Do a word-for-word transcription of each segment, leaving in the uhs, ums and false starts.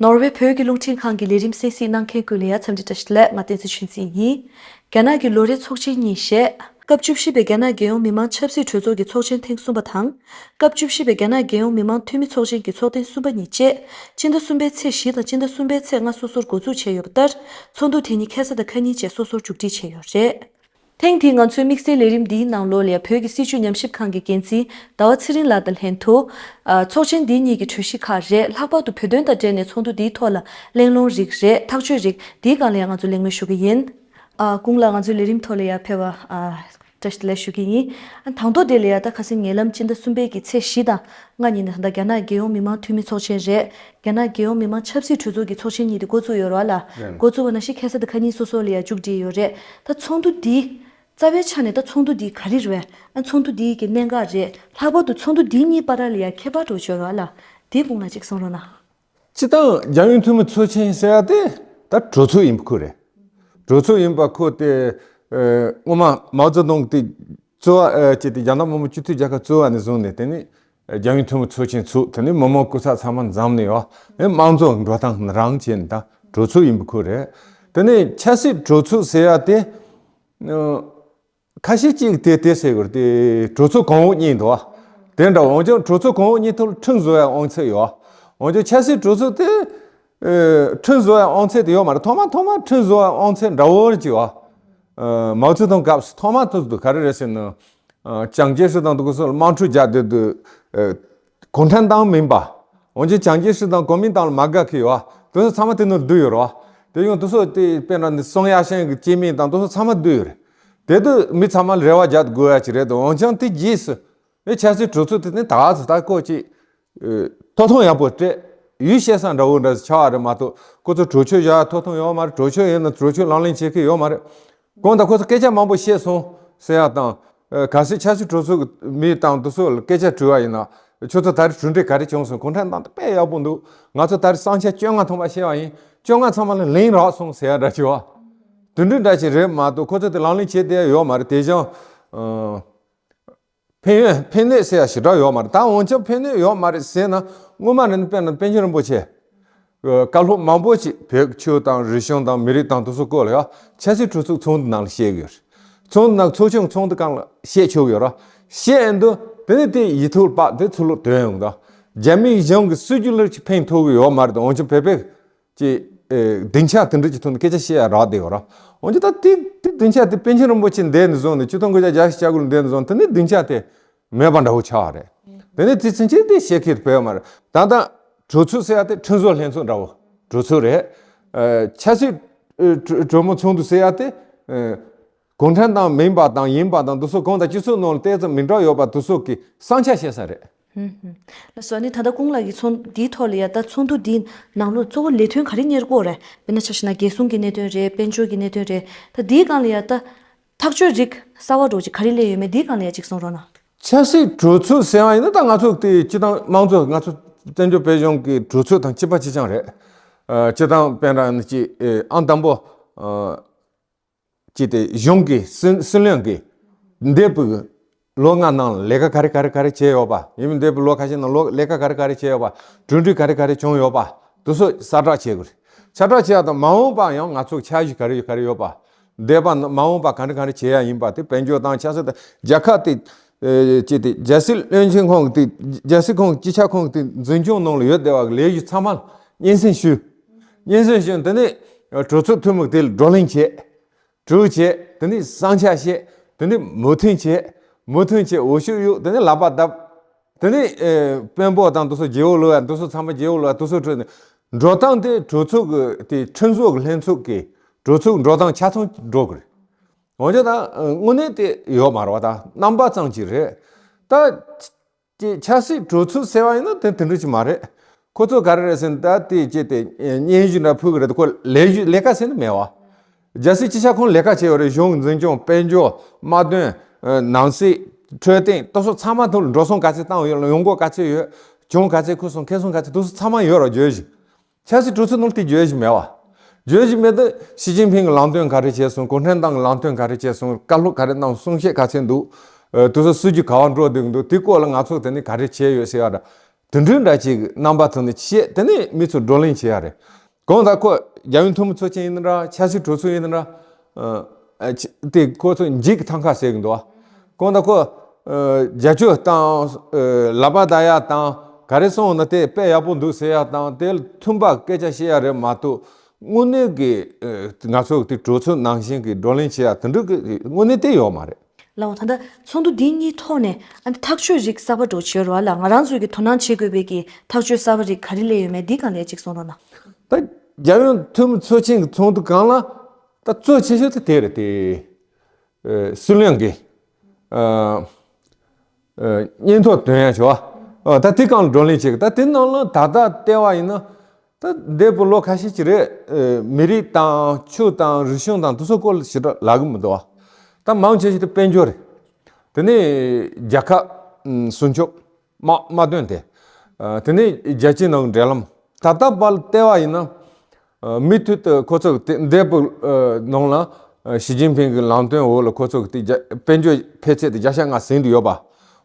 ནོར་ཝེ་བོད་ཀྱི་རླུང་འཕྲིན་ཁང་གི་ལས་རིམ་གསན་གཟིགས་གནང་མཁན་ཀུན་ལ་ཡང་འཚམས་འདྲི་བཀྲ་ཤིས་བདེ་ལེགས། ང་བསྟན་འཛིན་ཆོས་འཛིན་ཡིན། རྒྱ་ནག་གི་ལོ་རེའི་ཚོགས་ཆེན་གཉིས་བཞེས། སྐབས་བཅུ་བཞི་པའི་རྒྱ་ནག་རྒྱལ་ཡོངས་མི་དམངས་ཆབ་སྲིད་གྲོས་ཚོགས་ཀྱི་ཚོགས་ཆེན་ཐེངས་གསུམ་པ་དང་། སྐབས་བཅུ་བཞི་པའི་རྒྱ་ནག་རྒྱལ་ཡོངས་མི་དམངས་འཐུས་མི་ཚོགས་ཆེན་གྱི་ཚོགས་ཐེངས་གསུམ་པ་གཉིས་བཅས། སྤྱི་ཟླ་གསུམ་པའི་ཚེས་བཞི་དང་སྤྱི་ཟླ་གསུམ་པའི་ཚེས་ལྔ་སོ་སོར་འགོ་འཛུགས་བྱས་ཡོད་པ་ལྟར། ཚོགས་འདུ་དེ་གཉིས་ཁ་ས་དང་ཁ་ཉིན་བཅས་སོ་སོར་མཇུག་སྒྲིལ་བྱས་ཡོད་རེད། ཐེངས་འདིའི་ང་ཚོའི་དམིགས་བསལ་ལས་རིམ་འདིའི་ནང་ལོགས་ལ་ཡང་བོད་ཀྱི་སྲིད་བྱུས་ཉམས་ཞིབ་ཁང་གི་འགན་འཛིན་ཟླ་བ་ཚེ་རིང་ལགས་དང་ལྷན་དུ། ཨ། ཚོགས་ཆེན་འདི་གཉིས་ཀྱི་གྲོས་གཞི་ཁག་རེད། ལྷག་པར་དུ་བོད་དོན་དང་འབྲེལ་ནས་ཚོགས་འདུ་འདིའི་ཐོག་ལ་གླེང་སློང་རིགས་རེད། ཐག་གཅོད་རིགས་འདིའི་སྒང་ལ་ཡང་ང་ཚོ་གླེང་མོལ་ཞུ་གི་ཡིན། ཨ། ཀུན་ལ་ང་ཚོའི་ལས་རིམ་ཐོག་ལ་ཡང་ཕེབས་པ། ཨ། བཀྲ་ཤིས་བདེ་ལེགས་ཞུ་གི་ཡིན། ཨ། དང་ཐོག་དེ་ལ་ཡང་ད་ཁ་སང་ཉེ་ལམ་སྤྱི་ཟླ་གསུམ་པའི་གི་ཚེས་བཞི་དང་ལྔ་ཉིན་ད་ལྟ་རྒྱ་ནག་རྒྱལ་ཡོངས་མི་དམངས་འཐུས་མི་ཚོགས་ཆེན་རེད། རྒྱ་ནག་རྒྱལ་ཡོངས་མི་དམངས་ཆབ་སྲིད་གྲོས་ཚོགས་ཀྱི་ཚོགས་ཆེན་གཉིས་དེ་འགོ་བཙུགས་ཡོད་རེད་བ་ལ། རེད། འགོ་བཙུགས་པ་ནང་བཞིན་ཁ་ས་དང་ཁ་ཉིན་སོ་སོ་ལ་ཡང་མཇུག་སྒྲིལ་ཡོད་རེད། ད་ཚོགས་འདུ་འདི། རྩ་བའི་ཆ་ནས་ད་ཚོགས་འདུ་འདི་ག་རེ་རེད་བས། ཨ། ཚོགས་འདུ་འདི་གི་གནད་འགག་རེད། ལྷག་པར་དུ་ཚོགས་འདུ་འདི་གཉིས་བར་ལ་ཡང་ཁྱད་པར་འདྲ་བོ་ཅིག་ཡོད་རེད་བ་ལ། འདིའི་སྐོར་ལ་ཅིག་གསུང་རོགས་གནང་། སྤྱིར་བཏང་རྒྱལ་ཡོངས་འཐུས་མི་ཚོགས་ཆེན་ཟེར་ཡ་དེ་ད་གྲོས་ཚོགས་ཡིན་པ་ཁོ་རེད། གྲོས་ཚོགས་ཡིན་པ་ཁོ་དེ། ཨ། སྔོན་མ་མའོ་ཙེ་ཏུང་དེ་གཙོ་བ་ཨ་བྱས་ཏེ་རྒྱ་ནག་མི་དམངས་སྤྱི་མཐུན་རྒྱལ་ཁབ་བཙུགས་པ་ནས་བཟུང་ནས། དེ་ནས་རྒྱལ་ཡོངས་འཐུས་མི་ཚོགས་ཆེན་ཚུགས། དེ་ནས་མི་མང་སྐུ་ཚབ་ཚང་མ་འཛོམས་ནས་ཡོད། དེ་དམངས་གཙོ་འགྲོ་སྟངས་རང་བྱས་ནས་ད་གྲོས་ཚོགས་ཡིན་པ་ཁོ་རེད། དེ་ནས་ཆབ་སྲིད་གྲོས་ཚོགས་ཟེར་ཡ་དེ། ཨ། ཁ་ཤས་ཅིག་དེ་དེ་ཟེར་གི་རེད། དེ་གྲོས་ཚོགས་གོང་འོག་གཉིས་འདུག་བ། དེ་འདྲ། འོན་ཀྱང་གྲོས་ཚོགས་གོང་འོག་གཉིས་ཐོག་ལ་ཁྲིམས་བཟོ་ཡ་དབང་ཚད་ཡོད། འོན་ཀྱང་ཆབ་སྲིད་གྲོས་ཚོགས་དེ། ཨེ། ཁྲིམས་བཟོ་ཡ་དབང་ཚད་དེ་ཡོད་མ་རེད། ཐོག་མ་ཐོག་མ་ཁྲིམས་བཟོ་ཡ་དབང་ཚད་འདྲ་བོ་ཅིག་ཡོད། ཨ། མའོ་ཙེ་ཏུང་སྐབས་སུ་ཐོག་མ་ཐོག་ཏུ་ག་རེ་རེད་ཟེར་ན། ཨ། ཅང་ཅེ་ཧྲི་དང་དེ་ཚོ་དམག་འཁྲུག་རྒྱག་དུས་དུས། ཨ། གུང་ཁྲན་ཏང་མིན་པ། འོན་ཀྱང་ཅང་ཅེ་ཧྲི་དང་གོ་མིན་ཏང་ལ་མ་དགའ་མཁན་ཡོད། དེ་ཚོ་ཚང་མ་དེ་ནང་བསྡུས་ཡོད་རེད་བ། དེ་ཡང་དེ་ཚོ་དེ་དཔེར་ན་ནི་སུང་ཡ་ཤན་གྱི་སྐྱེ་དམན་དང་དེ་ཚོ་ཚང་མ་བསྡུས་ཡོད་རེད། དེ་དུས་མི་ཚང་མ་རེ་བ་རྒྱག་དགོས་ཡ་ཅིག་རེད་དོ། འོན་ཀྱང་དེ་རྗེས་སུ། ཨེ། ཆབ་སྲིད་གྲོས་ཚོགས་དེ་ནི་ད་ག་ཚོད་ད་ཀོ་ཅིག་ཨེ། ཐོབ་ཐང་ཡག་པོ་སྤྲད། ཡུལ་བཤད་ས་འདྲ་བོ་འདྲ་ཆགས་པ་རེད་མ་གཏོགས། ཁོ་ཚོ་གྲོས་ཆོད་བཞག་ཐོབ་ཐང་ཡོད་མ་རེད། གྲོས་ཆོད་ཡིན་ན་གྲོས་ཆོད་ལག་ལེན་བྱེད་མཁན་ཡོད་མ་རེད། གང་ལྟར་ཁོ་ཚོ་སྐད་ཆ་མང་པོ་བཤད་སོང་ཟེར་ཡ་དང་། ཨ། གལ་སྲིད་ཆབ་སྲིད་གྲོས་ཚོགས་ཀྱི་མི་དང་དེ་ཚོ་ལ་སྐད་ཆ་དྲིས་པ་ཡིན་ན། ཁྱོད་ཚོ་ད་རེས་གྲུབ་འབྲས་ག་རེ་བྱུང་སོང་། གུང་ཁྲན་ཏང་དེ་དཔེ་ཡག་པོ་འདུག་ང་ཚོ་ད་རེས་བསམ་འཆར་བཅོ་ལྔ་ཐམ་པ་བཤད་པ་ཡིན། བཅོ་ལྔ་ཚང་མ་ལ་ལན་རག་སོང་ཟེར་ཡ་འདྲ་བྱས་པ། དེ་འདྲ་འདྲ་ཞིག་རེད་མ་གཏོགས། ཁོ་ཚོ་དེ་ལག་ལེན་བྱེད་བསྡད་ཡ་ཡོད་མ་རེད། དེ་བཞིན། ཨ། ཕན་ཡོན་ཕན་གནོད་ཟེར་ཡ་ཞེ་དྲག་ཡོད་མ་རེད། ད་འོན་ཀྱང་ཕན་གནོད་ཡོད་མ་རེད་ཟེར་ན། སྔོན་མ་ནས་དཔེར་ན་པཎ་ཆེན་རིན་པོ་ཆེ། ཨ། བཀའ་སློབ་མང་པོ་ཞིག་བོད་ཆོས་དང་རིག་གཞུང་དང་མི་རིགས་དང་དེ་ཚོ་སྐོར་ལ་ཡ། ཆབ་སྲིད་གྲོས་ཚོགས་ཚོགས་འདུ་ནང་ལ་བཤད་ཀྱི་ཡོད་རེད། ཚོགས་འདུ་ནང་ཚོགས་ཆུང་ཚོགས་འདུ་སྒང་ལ་བཤད་ཆོག་གི་ཡོད་རེད། བཤད་འདུག་དེ་ནས་དེ་ཡིག་ཐོག་ལ་ཕབ་དེ་ཚུར་ལོག་ཐོན་ཡོང་། ད་རྒྱ་མི་གཞུང་གི་སྲིད་ཇུས་ལ་ཅིག་ཕན་ཐོགས་ཀྱི་ཡོད་མ་རེད། འོན་ཀྱང་བོད་པའི་ཅིག་ཨེ། སྡིངས་ཆ་དེ་འདྲ་ཅིག་ཐོག་ནས་སྐད་ཆ་བཤད་ཡ་རག་བསྡད་ཡོད་རེད། འོན་ཀྱང་ད་དེ་དེ་སྡིངས་ཆ་དེ་པཎ་ཆེན་རིན་པོ་ཆེ་འདས་ནས་བཟུང་ནས། ཆིག་སྟོང་དགུ་བརྒྱ་བརྒྱད་ཅུ་གྱ་དགུ་ལ་འདས་ནས་བཟུང་། དེ་ནས་སྡིངས་ཆ་དེ་མེད་པ་འདྲ་བོ་ཆགས་པ་རེད། དེ་ནས་དེ་ཚུན་ཆད་དེ་བཤད་མཁན་དེ་བོད་མ་རེད། ད་ལྟ་གྲོས་ཚོགས་ཟེར་ཡ་དེ་ཁྲིམས་བཟོ་ལྷན་ཚོགས་འདྲ་བོ་གྲོས་ཚོགས་རེད། ཨ། ཆབ་སྲིད་ཨ་གྲོས་གྲོས་མོལ་ཚོགས་འདུ་ཟེར་ཡ་དེ། ཨ། གུང་ཁྲན་ཏང་མིན་པ་དང་ཡིན་པ་དང་དེ་ཚོ་གང་ལྟར་སྤྱི་ཚོགས་ནང་ལ་ཏོག་ཙམ་མི་འདྲ་ཡོད་པ་དེ་ཚོ་གི་བསམ་འཆར་བཤད་ས་རེད། ཧུམ་ཧུམ། ལགས་སོ། ཨ་ནི་ད་ལྟ་ཀུན་ལགས་ཀྱིས་ཚོགས་འདིའི་ཐོག་ལ་ཡ། ད་ཚོགས་འདུ་འདིའི་ནང་ལོགས་གཙོ་བོ་ལས་དོན་ག་རེ་གཉེར་དགོས་རེད། དཔེར་ན་ཆ་བཞག་ན་རྒྱལ་སྲུང་གི་གནད་དོན་རེད། དཔལ་འབྱོར་གྱི་གནད་དོན་རེད། ད་འདིའི་སྒང་ལ་ཡ། ད་ཐག་གཅོད་རིགས་གསར་བ་འདྲ་བོ་ཅིག་ག་རེ་སླེབས་ཡོད་མེད་འདིའི་སྒང་ལ་ཡ་ཅིག་གསུང་རོགས་གནང་། ཆབ་སྲིད་གྲོས་ཚོགས་ཟེར་བ་ཡིན་ན། ད་ང་ཚོ་དེ་སྤྱི་བཏང་དམངས་གཙོ། ང་ཚོ་བཙན་བྱོལ་བོད་གཞུང་གི་གྲོས་ཚོགས་དང་གཅིག་པ་གཅིག་རྐྱང་རེད། ཨ། སྤྱི་བཏང་དཔེར་ན་ཅིག་ཨ། ཨང་དང་པོ། ཨ། ཅིག་དེ་གཞུང་གི་སྲིད་སྲིད་བློན་གྱིས་འདས་པའི་ལོ་ལྔ་ནང་ལ་ལས་ཀ་ག་རེ་ག་རེ་ག་རེ་བྱས་ཡོད་པ། ཡིན་ནའི་འདས་པའི་ལོ་ཁ་ཤས་ནང་ལོ་ལས་ཀ་ག་རེ་ག་རེ་བྱས་ཡོད་པ། གྲུབ་འབྲས་ག་རེ་ག་རེ་བྱུང་ཡོད་པ། དེ་ཚོ་གསལ་བསྒྲགས་བྱེད་དགོས་རེད། གསལ་བསྒྲགས་བྱེད་ཡ་དང་། མ་འོངས་པ་ཡང་ང་ཚོ་འཆར་གཞི་ག་རེ་ག་རེ་ཡོད་པ། འདས་པ་ན་མ་འོངས་པ་ག་རེ་ག་རེ་བྱེད་ཡ་ཡིན་པ་དེ། དཔལ་འབྱོར་དང་ཆབ་སྲིད་དང་རྒྱལ་ཁབ་དེ། ཨེ། ཅིག་དེ་རྒྱལ་སྲིད་བློན་ཆེན་ཁོང་གི་དེ། རྒྱལ་སྲིད་ཁོང་གི་སྤྱི་ཁྱབ་ཁོང་གི་དེ་འཛིན་སྐྱོང་ནང་ལ་ཡོད་བསྡད་པ་གི་ལས་གཞི་ཚང་མ་སྙན་སེང་ཞུས། སྙན་སེང་ཞུས། དེ་ནས་གྲོས་ཚོགས་འཐུས་མི་དེ་ལ་བགྲོ་གླེང་བྱས། གྲོས་བྱས། དེ་ནས་བསམ་འཆར་བཤད། དེ་ནས་མོས་མཐུན་བྱས། མོས་མཐུན་བྱས། འོས་ཤོག་གཡུགས། དེ་ནས་ལག་པ་བརྡབས། དེ་ནས་ཨེ། དཔོན་པོ་དང་དེ་ཚོ་རྗེ་བོ་ལོ་ཡ་དེ་ཚོ་ཚང་མ། རྗེ་བོ་ལོ་ཡ་དེ་ཚོ་ཁྲོད་ནས་འགྲོ་སྟངས་དེ་གྲོས་ཚོགས་ཀྱི་དེ་ཁྲིམས་བཟོ་གི་ལྷན་ཚོགས་ཀྱི་གྲོས་ཚོགས་འགྲོ་སྟངས་ཆ་ཚང་འགྲོ་གི་རེད། འོན་ཀྱང་ད་དངོས་གནས་དེ་ཡོད་མ་རེད་བ། ད་རྣམ་པ་ཙམ་ཅིག་རེད། ད་ཅིག་ཆབ་སྲིད་གྲོས་ཚོགས་ཟེར་བ་ཡིན་ན་དེ་དེ་འདྲ་ཅིག་མ་རེད། ཁོ་ཚོ་ག་རེ་རེད་ཟེར་ན། ད་དེ་ཅིག་དེ་སྙན་ཞུ་འདྲ་ཕུལ་གི་རེད། ཁོ་ལས་ཞུ་ལས་ཀ་ཟེར་ནི་མེད་བ། རྒྱལ་སྲིད་སྤྱི་ཁྱབ་ཁོང་ལས་ཀ་བྱས་ཡོད་རེད། གཞུང་འཛིན་སྐྱོང་། དཔལ་འབྱོར། དམག་དོན། ཨ། ནང་སྲིད། འཕྲོད་བསྟེན། དེ་ཚོ་ཚང་མ་ཐོག་ལ་འགྲོ་སོང་ག་ཚད་བཏང་ཡོད། ཡོང་སྒོ་ག་ཚད་ཡོད། གྱོང་ག་ཚད་ཁུར་སོང་། ཁེ་བཟང་ག་ཚད། དེ་ཚོ་ཚང་མ་ཡོད་རེད། བརྗོད་གཞི། ཆབ་སྲིད་གྲོས་ཚོགས་ནང་ལ་དེ་བརྗོད་གཞི་མེད་བ། བརྗོད་གཞི་མེད་དུས་ཞི་ཅིན་ཕིང་གི་ལམ་སྟོན་ག་རེ་བྱས་སོང་། གུང་ཁྲན་ཏང་གི་ལམ་སྟོན་ག་རེ་བྱས་སོང་། བཀའ་སློབ་ག་རེ་གནང་། གསུང་བཤད་ག་ཚད་འདུག་ཨ། དེ་ཚོ་སྲིད་ཇུས་ག་པར་འགྲོ་བསྡད་འདུག་དེ་སྐོར་ལ་ང་ཚོ་དེ་ནས་ག་རེ་བྱས་ཡོད་ཟེར་ཡ་འདྲ། དེ་འདྲའི་འདྲ་ཅིག་རྣམ་པ་ཐོག་ནས་བཤད། དེ་ནས་མི་ཚོ་བགྲོ་གླེང་བྱེད་ཡ་རེད། གང་ལྟར་ཁོ་རྒྱལ་ཡོངས་འཐུས་མི་ཚོགས་ཆེན་ཡིན་ན་འདྲ། ཆབ་སྲིད་གྲོས་ཚོགས་ཡིན་ན་འདྲ། ཨ་ཨ་ཅི་དེ་ཁོ་ཚོ་འཇིགས་ཐང་ཁ་ཟེར་གི་འདུག་བ། གང་ལྟར་ཁོ་ཨ་རྒྱབ་སྐྱོར་དང་ཨ་ལག་པ་བརྡ་ཡ་དང་ག་རེ་གསུངས་ན་དེ་དཔེ་ཡག་པོ་འདུག་ཟེར་ཡ་དང་དེ་ལ་མཐུན་པ་སྐད་ཆ་བཤད་ཡ་རེད་མ་གཏོགས། དངོས་གནས་ཀྱི་ཨ་ང་ཚོ་དེ་གྲོས་ཚོགས་ནང་བཞིན་གྱི་བགྲོ་གླེང་བྱེད་ཡ་དེ་འདྲ་གི་དངོས་གནས་དེ་ཡོད་མ་རེད། ལགས་འོང་། ད་ལྟ་ཚོགས་འདུ་འདི་གཉིས་ཐོག་ནས་ཨ་ནི་ཐག་གཅོད་རིགས་གསར་པ་འགྲོ་བྱེད་རོགས་ལ། ང་རང་ཚོས་ཀྱི་དོ་སྣང་བྱེད་དགོས་པའི་གི་ཐག་གཅོད་གསར་པ་རིགས་ག་རེ་སླེབས་ཡོད་མེད་འདི་སྒང་ལ་ཅིག་གསུང་རོགས་གནང་། ད་རྒྱལ་ཡོངས་འཐུས་མི་ཚོགས་ཆེན་གྱི་ཚོགས་འདུ་སྒང་ལ་ད་གཙོ་ཆེ་ཤོས་དེ་དེ་རེད་དེ། ཨ་སྲིད་བློན་གྱི་ཨ་ཨ་སྙན་ཐོ་འདོན་ཡ་བྱ་བ། ཨ་ད་དེ་སྒང་ལ་བགྲོ་གླེང་བྱེད་གི། ད་དེ་ནང་ལ་ད་ལྟ་བལྟས་པ་ཡིན་ན། ད་འདས་པའི་ལོ་ཁ་ཤས་ཅིག་རེད། ཨ་མི་རིགས་དང་ཆོས་དང་རིག་གཞུང་དང་དེ་ཚོ་སྐོར་ལ་ཞེ་དྲག་ལབ་གི་མི་འདུག་བ། ད་མང་ཆེ་ཤོས་དེ་དཔལ་འབྱོར་རེད། དེ་ནས་རྒྱལ་ཁབ་ཨ་སྲུང་སྐྱོབ་དམག་དམག་དོན་དེ། ཨ་དེ་ནས་རྒྱལ་སྤྱིའི་ནང་གི་འབྲེལ་ལམ། ད་ལྟ་བར་བལྟས་པ་ཡིན་ན། ཨ་མུ་མཐུད་དུ་ཁོ་ཚོ་གི་དེ་འདས་པའི་ཨ་ནང་ལ་ཨ་ཞི་ཅིན་ཕིང་གི་ལམ་སྟོན་འོག་ལ་ཁོ་ཚོ་གི་དེ་རྒྱ་དཔལ་འབྱོར་འཕེལ་ཚད་དེ་བརྒྱ་ཆ་ལྔ་ཟིན་དུ་ཡོད་པ།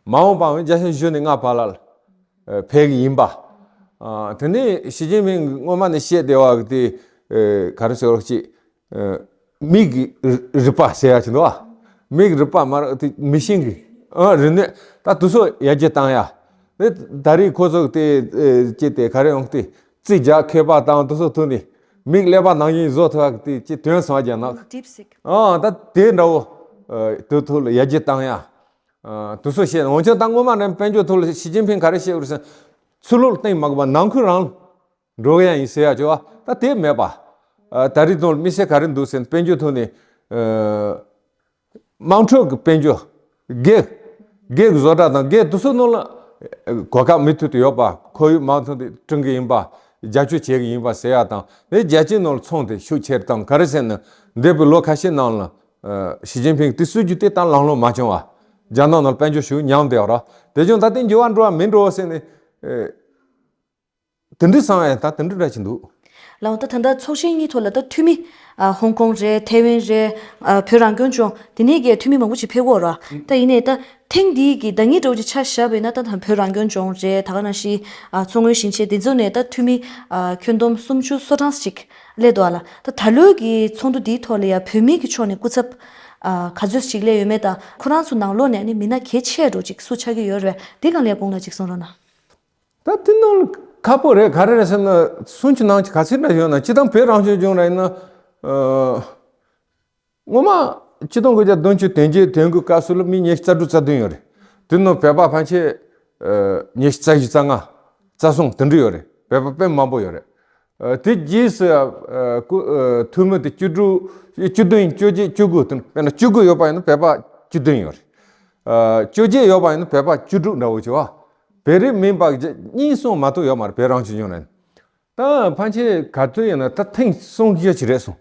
མ་འོངས་པའང་བརྒྱ་ཆ་བཞི་ནས་ལྔ་བར་ལ། ཨ་འཕེལ་གྱི་ཡིན་པ། ཨ་དེ་ནས་ཞི་ཅིན་ཕིང་གིས་སྔོན་མ་ནས་བཤད་བསྡད་པ་གི་དེ་ཨ་ག་རེ་ཟེར་བ་ཅིག་ཨ་མིག་གི་རི་རིག་པ་ཟེར་ཡ་ཅིག་འདུག་བ། མིག་རིག་པ་མ་རེད་དེ་མི་ཤེས་གི། ཨ་རིག་གནས་ད་དེ་ཚོ་ཡར་རྒྱས་བཏང་ཡ། དེ་ད་རེས་ཁོ་ཚོ་གི་དེ་ཨ་ཅིག་དེ་ག་རེ་ཡོང་གི་དེ་རྩིས་རྒྱག་མཁས་པ་དང་དེ་ཚོ་ཐུག་ནས་མིག་ཀླད་པ་ནང་བཞིན་བཟོ་ཐུབ་པ་གི་དེ་ཅིག་དོན་བཟང་རྒྱག་ན། ཌིབ་སིག་ཨ་ད་དེ་འདྲ་བོ་ཨ་དེ་ཐོག་ལ་ཡར་རྒྱས་བཏང་ཡ། ཨ་དེ་ཚོ་བཤད། འོན་ཀྱང་ད་སྔོན་མ་ནས་དཔལ་འབྱོར་ཐོག་ལ་ཞི་ཅིན་ཕིང་ག་རེ་བཤད་དགོས་རེད་ཟེར་ན། ཚུར་ལོག་གཏིང་མ་དགོས་པ་ནང་ཁུལ་རང་འགྲོ་གི་ཡ་ཡིན་ཟེར་ཡ་བྱས་པ་ད་དེ་མེད་པ། ཨ་ད་རེས་དོན་དམིགས་བསལ་ག་རེ་འདུག་ཟེར་ན། དཔལ་འབྱོར་ཐོག་ནས་ཨ་དམངས་ཁྲོད་ཀྱི་དཔལ་འབྱོར། སྒེར། སྒེར་གྱི་བཟོ་གྲྭ་དང་སྒེར་དེ་ཚོའི་ནང་ལ་གོ་སྐབས་མུ་མཐུད་དུ་ཡོད་པ། ཁོར་ཡུག་མང་ཐོག་དེ་བསྐྲུན་གྱི་ཡིན་པ། རྒྱབ་སྐྱོར་བྱེད་ཀྱི་ཡིན་པ་ཟེར་ཡ་དང་། དེ་རྒྱལ་སྤྱིའི་ནང་ལ་ཚོང་དེ་ཤུགས་ཆེ་རུ་བཏང་། ག་རེ་ཟེར་ན། འདས་པའི་ལོ་ཁ་ཤས་ནང་ལ་ཨ་ཞི་ཅིན་ཕིང་དེ་སྲིད་ཇུས་དེ་ད་ལམ་ལྷོང་མ་བྱུང་བ། རྒྱ་ནག་ནང་ལ་དཔལ་འབྱོར་ཞེ་པོ་ཉམས་བསྡད་པ་རེད། དེ་བྱུང་ད་དེ་འགྱུར་བ་འགྲོ་བ་མིན་འགྲོ་ཟེར་ནས་ཨ་དེ་འདྲའི་བསམ་ཡ་ད་དེ་འདྲའི་འདྲ་ཅིག་འདུག་ལགས་འོང་། ད་ད་ལྟ་ཚོགས་ཆེན་གཉིས་ཐོག་ལ་ད་འཐུས་མི་ཨ་ཧོང་ཀོང་རེད། ཐའེ་ཝན་རེད། ཨ་བོད་རང་སྐྱོང་ལྗོངས་དེ་ནས་ཀྱི་འཐུས་མི་མང་པོ་ཅིག་ཕེབས་ཀྱི་ཡོད་རེད། ད་ཡིན་ནའི་ད་ཐེངས་འདིའི་གི་ཟླ་ཉིན་འདྲ་བོ་ཅིག་ཆ་བཞག་པ་ཡིན་ན། ད་ད་བོད་རང་སྐྱོང་ལྗོངས་རེད། ད་ག་ནང་བཞིན་ཨ་མཚོ་སྔོན་ཞིང་ཆེན་དེ་ཚོ་ནས་ད་འཐུས་མི་ཨ་ཁྱོན་བསྡོམས་སུམ་ཅུ་སོ་གྲངས་ཅིག་སླེབས་འདུག་ཨ་ལ། ད་ད་ལོའི་གི་ཚོགས་འདུ་འདིའི་ཐོག་ལ་ཡ་བོད་མིའི་གི་ཕྱོགས་ནས་སྐུ་ཚབ་ཨ་ག་ཚོད་ཅིག་སླེབས་ཡོད་མེད། ད་ཁོ་རང་ཚོ་ནང་ལོགས་ནས་ནི་མི་སྣ་གལ་ཆེ་འདྲ་བོ་ཅིག་སུ་ཆགས་ཀྱི་ཡོད་རེད། དེ་སྒང་ལ་ཡ་དགོངས་ལ་ཅིག་གསུང་རོགས་གནང་། ད་དེ་ནང་ལ་ཁག་པོ་རེད། ག་རེ་རེད་ཟེར་ན། སུམ་ཅུ་ནང་གི་ག་ཚོད་འདྲ་ཡོད་ན། སྤྱིར་བཏང་བོད་རང་སྐྱོང་ལྗོངས་ར་ཡིན་ན། ཨ་སྔོན་མ་ཆིག་སྟོང་དགུ་བརྒྱ་བདུན་ཅུ་དོན་བརྒྱད་དོན་དགུ་སྐབས་སུ་ལ་མི་ཉི་ཤུ་རྩ་དྲུག་རྩ་བདུན་ཡོད་རེད། དེ་ནང་བོད་པ་ཕལ་ཆེར་ཨ་ཉི་ཤུ་རྩ་བཞི་རྩ་ལྔ་རྩ་གསུམ་དེ་འདྲ་ཡོད་རེད། བོད་པ་དཔེ་མང་པོ་ཡོད་རེད། ཨ་དེ་རྗེས་སུ་ཨ་སྐུ་ཨ་འཐུས་མི་དེ་བཅུ་དྲུག་བཅུ་བདུན་བཅོ་བརྒྱད་བཅུ་དགུ་དེ་དཔེར་ན་བཅུ་དགུ་ཡོད་པ་ཡིན་ན་བོད་པ་བཅུ་བདུན་ཡོད་རེད། ཨ་བཅོ་བརྒྱད་ཡོད་པ་ཡིན་ན་བོད་པ་བཅུ་དྲུག་འདྲ་བོ་བྱེད་པ། བོད་རིགས་མིན་པ་གཉིས་གསུམ་མ་གཏོགས་ཡོད་མ་རེད། བོད་རང་སྐྱོང་ལྗོངས་ནང་། ད་ཕལ་ཆེར་ག་ཚོད་ཡིན་ན་ད་ཐེངས་གསུམ་བཞི་ཅིག་རེད་སོང་།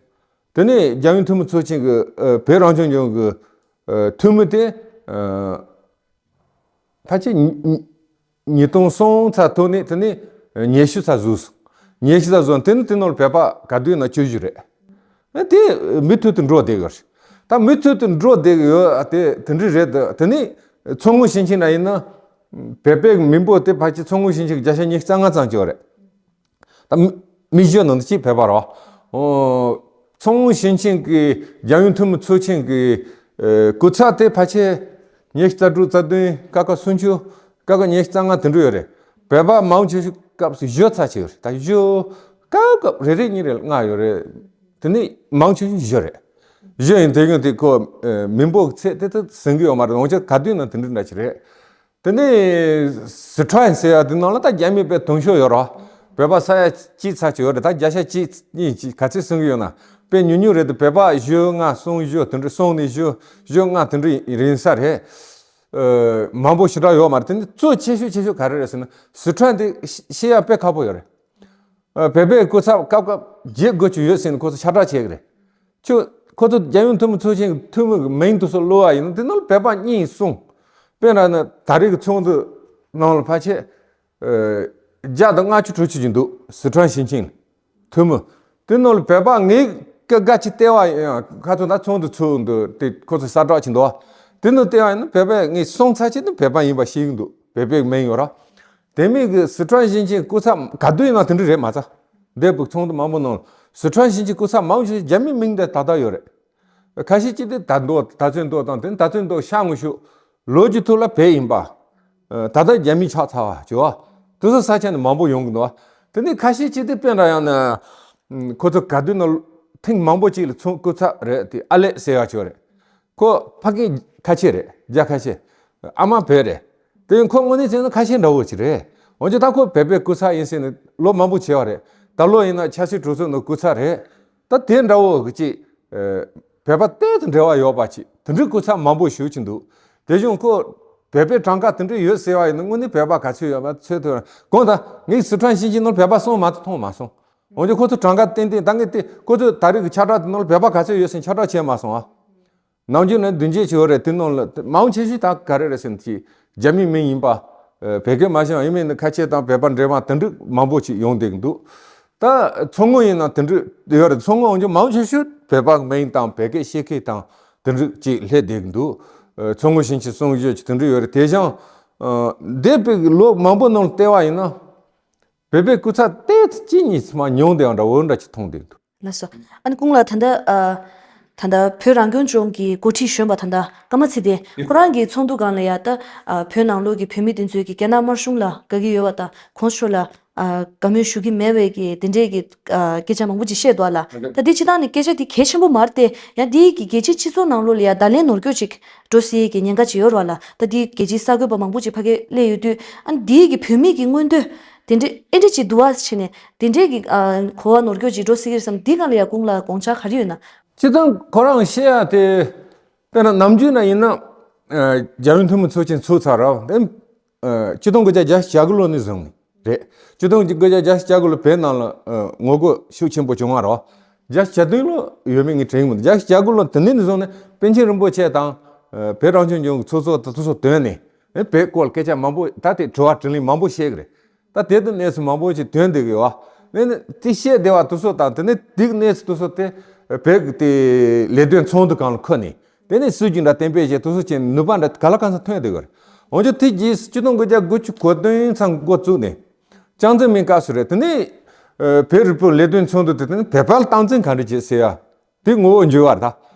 དེ་ནས་རྒྱལ་ཡོངས་འཐུས་མི་ཚོགས་ཆེན་གྱི་ཨ་བོད་རང་སྐྱོང་ལྗོངས་ཀྱི་ཨ་འཐུས་མི་དེ་ཨ་ཕལ་ཆེར་ཉིས་ཉིས་སྟོང་གསུམ་ཚར་ཐོག་ནས་དེ་ནས་ཉི་ཤུ་ཚར་ཟུག་སོང་། ཉི་ཤུ་ཚར་ཟུག་དེ་ནས་དེ་ནང་ལ་བོད་པ་ག་དུས་ན་བཅུ་བཞི་རེད། དེ་མུ་མཐུད་དུ་འགྲོ་བསྡད་ཡོད་རེད། ད་མུ་མཐུད་དུ་འགྲོ་བསྡད་ཡོད་དེ་དེ་འདྲ་རེད། དེ་ནས་མཚོ་སྔོན་ཞིང་ཆེན་ན་ཡིན་ན་བོད་པའི་མི་འབོར་དེ་ཕལ་ཆེར་མཚོ་སྔོན་ཞིང་ཆེན་གྱི་བརྒྱ་ཆ་ཉི་ཤུ་རྩ་ལྔ་ཙམ་ཅིག་ཡོད་རེད། ད་མི་བཞི་ནང་གཅིག་བོད་པ་རེད། ཨོ། མཚོ་སྔོན་ཞིང་ཆེན་གྱི་རྒྱལ་ཡོངས་འཐུས་མི་ཚོགས་ཆེན་གྱི་ཨེ་སྐུ་ཚབ་དེ་ཕལ་ཆེར་ཉི་ཤུ་རྩ་དྲུག་རྩ་བདུན་ཀ་ཁ་སུམ་ཅུ་ཀ་ཁ་ཉི་ཤུ་རྩ་ལྔ་དེ་འདྲ་ཡོད་རེད། བོད་པ་མང་ཆེ་ཤོས་སྐབས་སུ་བཞི་ཙམ་ཅིག་ཡོད་རེད། ད་བཞི་ཀ་ཁ་རེ་རེ་གཉིས་རེ་ལྔ་ཡོད་རེད། དེ་ནི་མང་ཆེ་ཤོས་བཞི་རེད། བཞི་ཡིན་དེ་ཡིན་དེ་ཁོ་ཨེ་མི་འབོར་ཚད་དེ་ད་ཟིན་གྱི་ཡོད་མ་རེད། འོན་ཀྱང་ག་དུས་ན་དེ་འདྲ་འདྲ་ཅིག་རེད། དེ་ནས་སི་ཁྲོན་ཟེར་ཡ་དེ་ནང་ལ་ད་རྒྱ་མི་དཔེ་དུང་ཤོར་ཡོད་རེད། བོད་པ་ས་ཡ་གཅིག་ཙམ་ཅིག་ཡོད་རེད། ད་བརྒྱ་ཆ་གཅིག་གཉིས་ཅིག་ག་ཚོད་ཟིན་གྱི་ཡོད་ན། དཔེ་ཉུང་ཉུང་རེད་དེ། བོད་པ་བཞི་ལྔ་གསུམ་བཞི་དེ་འདྲ། གསུམ་ནས་བཞི་བཞི་ལྔ་དེ་འདྲ་ཡིན་ས་རེད། ཨ་མང་པོ་ཞེ་དྲག་ཡོད་མ་རེད། དེ་ནས་གཙོ་ཆེ་ཤོས་ཆེ་ཤོས་ག་རེ་རེད་ཟེར་ན། སི་ཁྲོན་དེ་ཤེས་ཡ་དཔེ་ཁག་པོ་ཡོད་རེད། ཨ་བོད་པའི་སྐུ་ཚབ་སྐབས་སྐབས་བརྗེ་དགོས་ཀྱི་ཡོད་ཟེར་ནས་ཁོ་ཚོ་ཁྱབ་བསྒྲགས་བྱེད་ཀྱི་རེད། ཁྱོད་ཁོ་ཚོ་རྒྱལ་ཡོངས་འཐུས་མི་ཚོགས་ཆེན་གྱི་འཐུས་མི་གི་མིང་དེ་ཚོ་བླུགས་པ་ཡིན་ན་དེ་ནང་ལ་བོད་པ་གཉིས་གསུམ། དཔེར་ན་ད་རེས་ཀྱི་ཚོགས་འདུ་ནང་ལ་ཕལ་ཆེར་ཨ་བརྒྱ་དང་ལྔ་བཅུ་དྲུག་ཅུ་ཅིག་འདུག་སི་ཁྲོན་ཞིང་ཆེན་འཐུས་མི། དེ་ནང་ལ་བོད་པ་ངས་སྐད་འགའ་ཅིག་བལྟས་པ་ཡིན། ཁ་ཚོ་ད་ཚོགས་འདུ་ཚོགས་འདུག་དེ་ཁོ་ཚོ་གསལ་བསྒྲགས་ཅིག་འདུག་དེ་ནང་བལྟས་པ་ཡིན་ན་བོད་པ་ངས་གསུམ་ཙམ་ཅིག་ནི་བོད་པ་ཡིན་པ་ཤེས་ཀྱི་འདུག་བོད་པའི་མིང་ཡོད་ར། དེ་མིན་གྱི་སི་ཁྲོན་ཞིང་ཆེན་སྐུ་ཚབ་ག་དུས་ཡིན་ན་དེ་འདྲ་རེད་མ་ཚད། འདས་པའི་ཚོགས་འདུ་མང་པོ་ནང་སི་ཁྲོན་ཞིང་ཆེན་སྐུ་ཚབ་མང་ཆེ་རྒྱ་མི་མིང་དེ་ད་ལྟ་ཡོད་རེད། ཁ་ཤས་ཅིག་དེ་ད་མདོ་ད་ཚོད་མདོ་དང་དེ་ནི་ད་ཚོད་མདོ་ཤར་ངོས་ཤུག་ལོ་རྒྱུས་ཐོག་ལ་བོད་ཡིན་པ། ད་ལྟ་རྒྱ་མིས་ཆགས་ཚར་བ་བྱས་པ། དེ་ཚོ་ས་ཆ་ནས་མང་པོ་ཡོང་གི་འདུག་དེ་ནི་ཁ་ཤས་ཅིག་དེ་དཔེར་ན་ཡང་ན་ཁོ་ཚོ་ག་དུས་ན་ཐེངས་མང་པོ་ཅིག་ལ་ཚོགས་སྐུ་ཚབ་རེད་དེ་ཨ་ལེག་ཟེར་བ་ཅིག་ཡོད་རེད། ཁོ་ཕ་གི་ཁ་ཆེ་རེད། རྒྱ་ཁ་ཆེ། ཨ་མ་བོད་རེད། དེ་ཡང་ཁོ་དངོས་གནས་བྱས་ན་ཁ་ཆེ་འདྲ་བོ་ཅིག་རེད། འོན་ཀྱང་ད་ཁོ་བོད་པའི་སྐུ་ཚབ་ཡིན་ཟེར་ནས་ལོ་མང་པོ་བྱས་པ་རེད། ད་ལོ་ཡིན་ན་ཆབ་སྲིད་གྲོས་ཚོགས་ནང་སྐུ་ཚབ་རེད། ད་དེ་འདྲ་བོ་གི་ཅིག་བོད་པ་ཏོག་ཙམ་འབྲེལ་བ་ཡོད་པ་ཅིག་དེ་འདྲའི་སྐུ་ཚབ་མང་པོ་ཞིག་ཅིག་འདུག་དེ་བཞིན་ཁོ་བོད་པའི་གྲངས་ཀ་དེ་འདྲ་ཡོད་ཟེར་བ་ཡིན་ན་དངོས་གནས་བོད་པ་ག་ཚོད་ཡོད་པ་ཚོད་ཐུབ་དགོངས་དག་ངས་སི་ཁྲོན་ཞིང་ཆེན་ནང་བོད་པ་སོང་མ་ཐུབ་མཐོང་མ་སོང་། འོན་ཀྱང་ཁོ་ཚོ་གྲངས་ཀ་ཏན་ཏན་ད་ངས་དེ་ཁོ་ཚོ་ད་རེས་ཀྱི་ཁྱབ་བསྒྲགས་དེ་ནང་ལ་བོད་པ་ག་ཚོད་ཡོད་ཟེར་ཁྱབ་བསྒྲགས་བྱས་མ་སོང་ཨ། ནམ་རྒྱུན་ནས་བདུན་བརྒྱད་ཅིག་ཡོད་རེད། དེ་ནང་ལ་མང་ཆེ་ཤོས་ད་ག་རེ་རེད་ཟེར་ན་ཅིག་རྒྱ་མིའི་མི་ཡིན་པ། བོད་སྐད་མ་ཤེས་པ་ཡིན་མིན་ནི་ཁ་ཆེ་དང་བོད་པ་འདྲེས་མ་དེ་འདྲ་མང་པོ་ཅིག་ཡོང་བསྡད་ཀྱི་འདུག་ད་ཚོགས་དངུལ་ཡིན་ན་དེ་འདྲ་ཡོད་རེད། ཚོགས་དངུལ་འོན་ཀྱང་མང་ཆེ་ཤོས་བོད་པ་མི་ཡིན་དང་བོད་སྐད་ཤེས་མཁན་དང་དེ་འདྲ་ཅིག་སླེབས་བསྡད་ཀྱི་འདུག་ཚོགས་དངུལ་བྱིན་ཅིག་གསུང་བརྗོད་ཅིག་དེ་འདྲ་ཡོད་རེད། དེ་བཞིན་འདས་པའི་ལོ་མང་པོ་ནང་ལ་བལྟས་པ་ཡིན་ན། བོད་པའི་སྐུ་ཚབ་ཏོག་ཙམ་གཅིག་གཉིས་ཙམ་ཉུང་བསྡད་ཡོད་འདྲ་བོ་འདྲ་ཅིག་མཐོང་བསྡད་འདུག་ལགས་སོ། ཨ་ནི་སྐུ་ངོ་ལགས་ད་ལྟ་ཨ། ད་ལྟ་བོད་རང་སྐྱོང་ལྗོངས་ཀྱི་འགོ་ཁྲིད་གཞོན་པ་ད་ལྟ་ཀརྨ་ཚེ་བརྟན་ཁོ་རང་གི་ཚོགས་འདུ་སྒང་ལ་ཡ་ད་ཨ། བོད་ནང་ལོགས་ཀྱི་བོད་མི་དེ་ཚོས་ཀྱི་རྒྱ་ནག་དམར་གཞུང་ལ་དགའ་གི་ཡོད་པ་དང་གོང་ས་མཆོག་ལ་ཨ། དགའ་མོས་ཞུ་གི་མེད་པའི་གི་དེ་འདྲའི་གི་ཨ། སྐད་ཆ་མང་པོ་ཅིག་བཤད་འདུག་ལ། ད་འདི་སྤྱིར་བཏང་ནས་སྐད་ཆ་འདི་གལ་ཆེན་པོ་མ་རེད་དེ། ཡང་འདི་གི་རྒྱལ་སྤྱིའི་སྤྱི་ཚོགས་ནང་ལོགས་ལ་ཡ་བརྡ་ལན་ནོར་སྐྱོན་ཅིག་འགྲོ་སྲིད་ཀྱི་ཉེན་ཁ་ཅིག་ཡོད་རེད་བ་ལ། ད་འདི་རྒྱལ་སྤྱིའི་གསར་འགོད་པ་མང་པོ་ཅིག་ཕ་གིར་སླེབས་ཡོད་དུས་ཨ་ནི་འདི་གི་བོད་མི་གི་མངོན་འདོད་དེ་འདྲའི་ཨེ་འདྲ་ཅིག་འདུག་བ་བྱས་ནས་དེ་འདྲའི་གི་ཨ། གོ་བ་ནོར་སྐྱོན་ཅིག་འགྲོ་སྲིད་ཀྱི་རེད་བསམ། འདི་སྒང་ལ་ཡ་སྐུ་ངོ་ལགས་དགོངས་འཆར་ག་རེ་ཡོད་ན། སྤྱིར་བཏང་ཁོ་རང་བཤད་ཡ་དེ། དཔེར་ན་ནམ་རྒྱུན་ན་ཡིན་ན། ཨ། རྒྱལ་ཡོངས་འཐུས་མི་ཚོགས་ཆེན་ཚོགས་ཚར་ར་དེ། ཨ། ཆིག་སྟོང་དགུ་བརྒྱ་བརྒྱད་ཅུ་གྱ་དགུ་ལོ་ནས་བཟུང་ནས་རེད། ཆིག་སྟོང་དགུ་བརྒྱ་བརྒྱད་ཅུ་གྱ་དགུ་ལོ་བོད་ནང་ལ་ཨ། ངོ་རྒོལ་ཤུགས་ཆེན་པོ་བྱུང་བ་རེད། བརྒྱད་ཅུ་གྱ་བདུན་ལོ་ཡོད་མེད་ངས་དྲན་གྱི་མི་འདུག་བརྒྱད་ཅུ་གྱ་དགུ་ལོ་དེ་ནས་ནས་བཟུང་ནས་པཎ་ཆེན་རིན་པོ་ཆེ་དང་། ཨ། བོད་རང་སྐྱོང་ལྗོངས་ཀྱི་ཚོགས་གཙོ་དང་དེ་ཚོ་བསྟུན་ནས། ཨེ། བོད་སྐོར་སྐད་ཆ་མང་པོ་ད་དེ་དྲི་བ་དྲིས་ལན་མང་པོ་བཤད་གི་རེད། ད་དེ་དང་གནས་ཚུལ་མང་པོ་ཞིག་ཐོན་བསྡད་གི་ཡོད། ཨ་ནི་དེ་བཤད་བསྡད་པ་དེ་ཚོ་དང་དེ་ནས་དེ་གི་གནས་ཚུལ་དེ་ཚོ་དེ་བོད་ཀྱི་དེ་ལས་དོན་ཚོགས་འདུ་སྒང་ལ་འཁོད་ནས། དེ་ནས་སྲིད་ཇུས་འདྲ་གཏན་འབེབས་བྱས་དེ་ཚོ་བྱས་ནས་ནུས་པ་འདྲ་ག་ལ་གང་འཚམ་ཐོན་བསྡད་ཡོད་རེད། འོན་ཀྱང་དེ་རྗེས་སུ་ཆིག་སྟོང་དགུ་བརྒྱ་དགུ་བཅུ་གོ་བདུན་ཙམ་འགོ་བཙུགས་ནས། ཅང་ཙེ་མིན་སྐབས་སུ་རེད། དེ་ནས་ཨ། བོད་རིག་པའི་ལས་དོན་ཚོགས་འདུ་དེ་དེ་ནས་བོད་པ་ལ་སྟངས་འཛིན་ག་འདྲ་བྱེད་ཟེར་ཡ། དེ་ངོ་བོ་འགྱུར་བ་རེད་ད།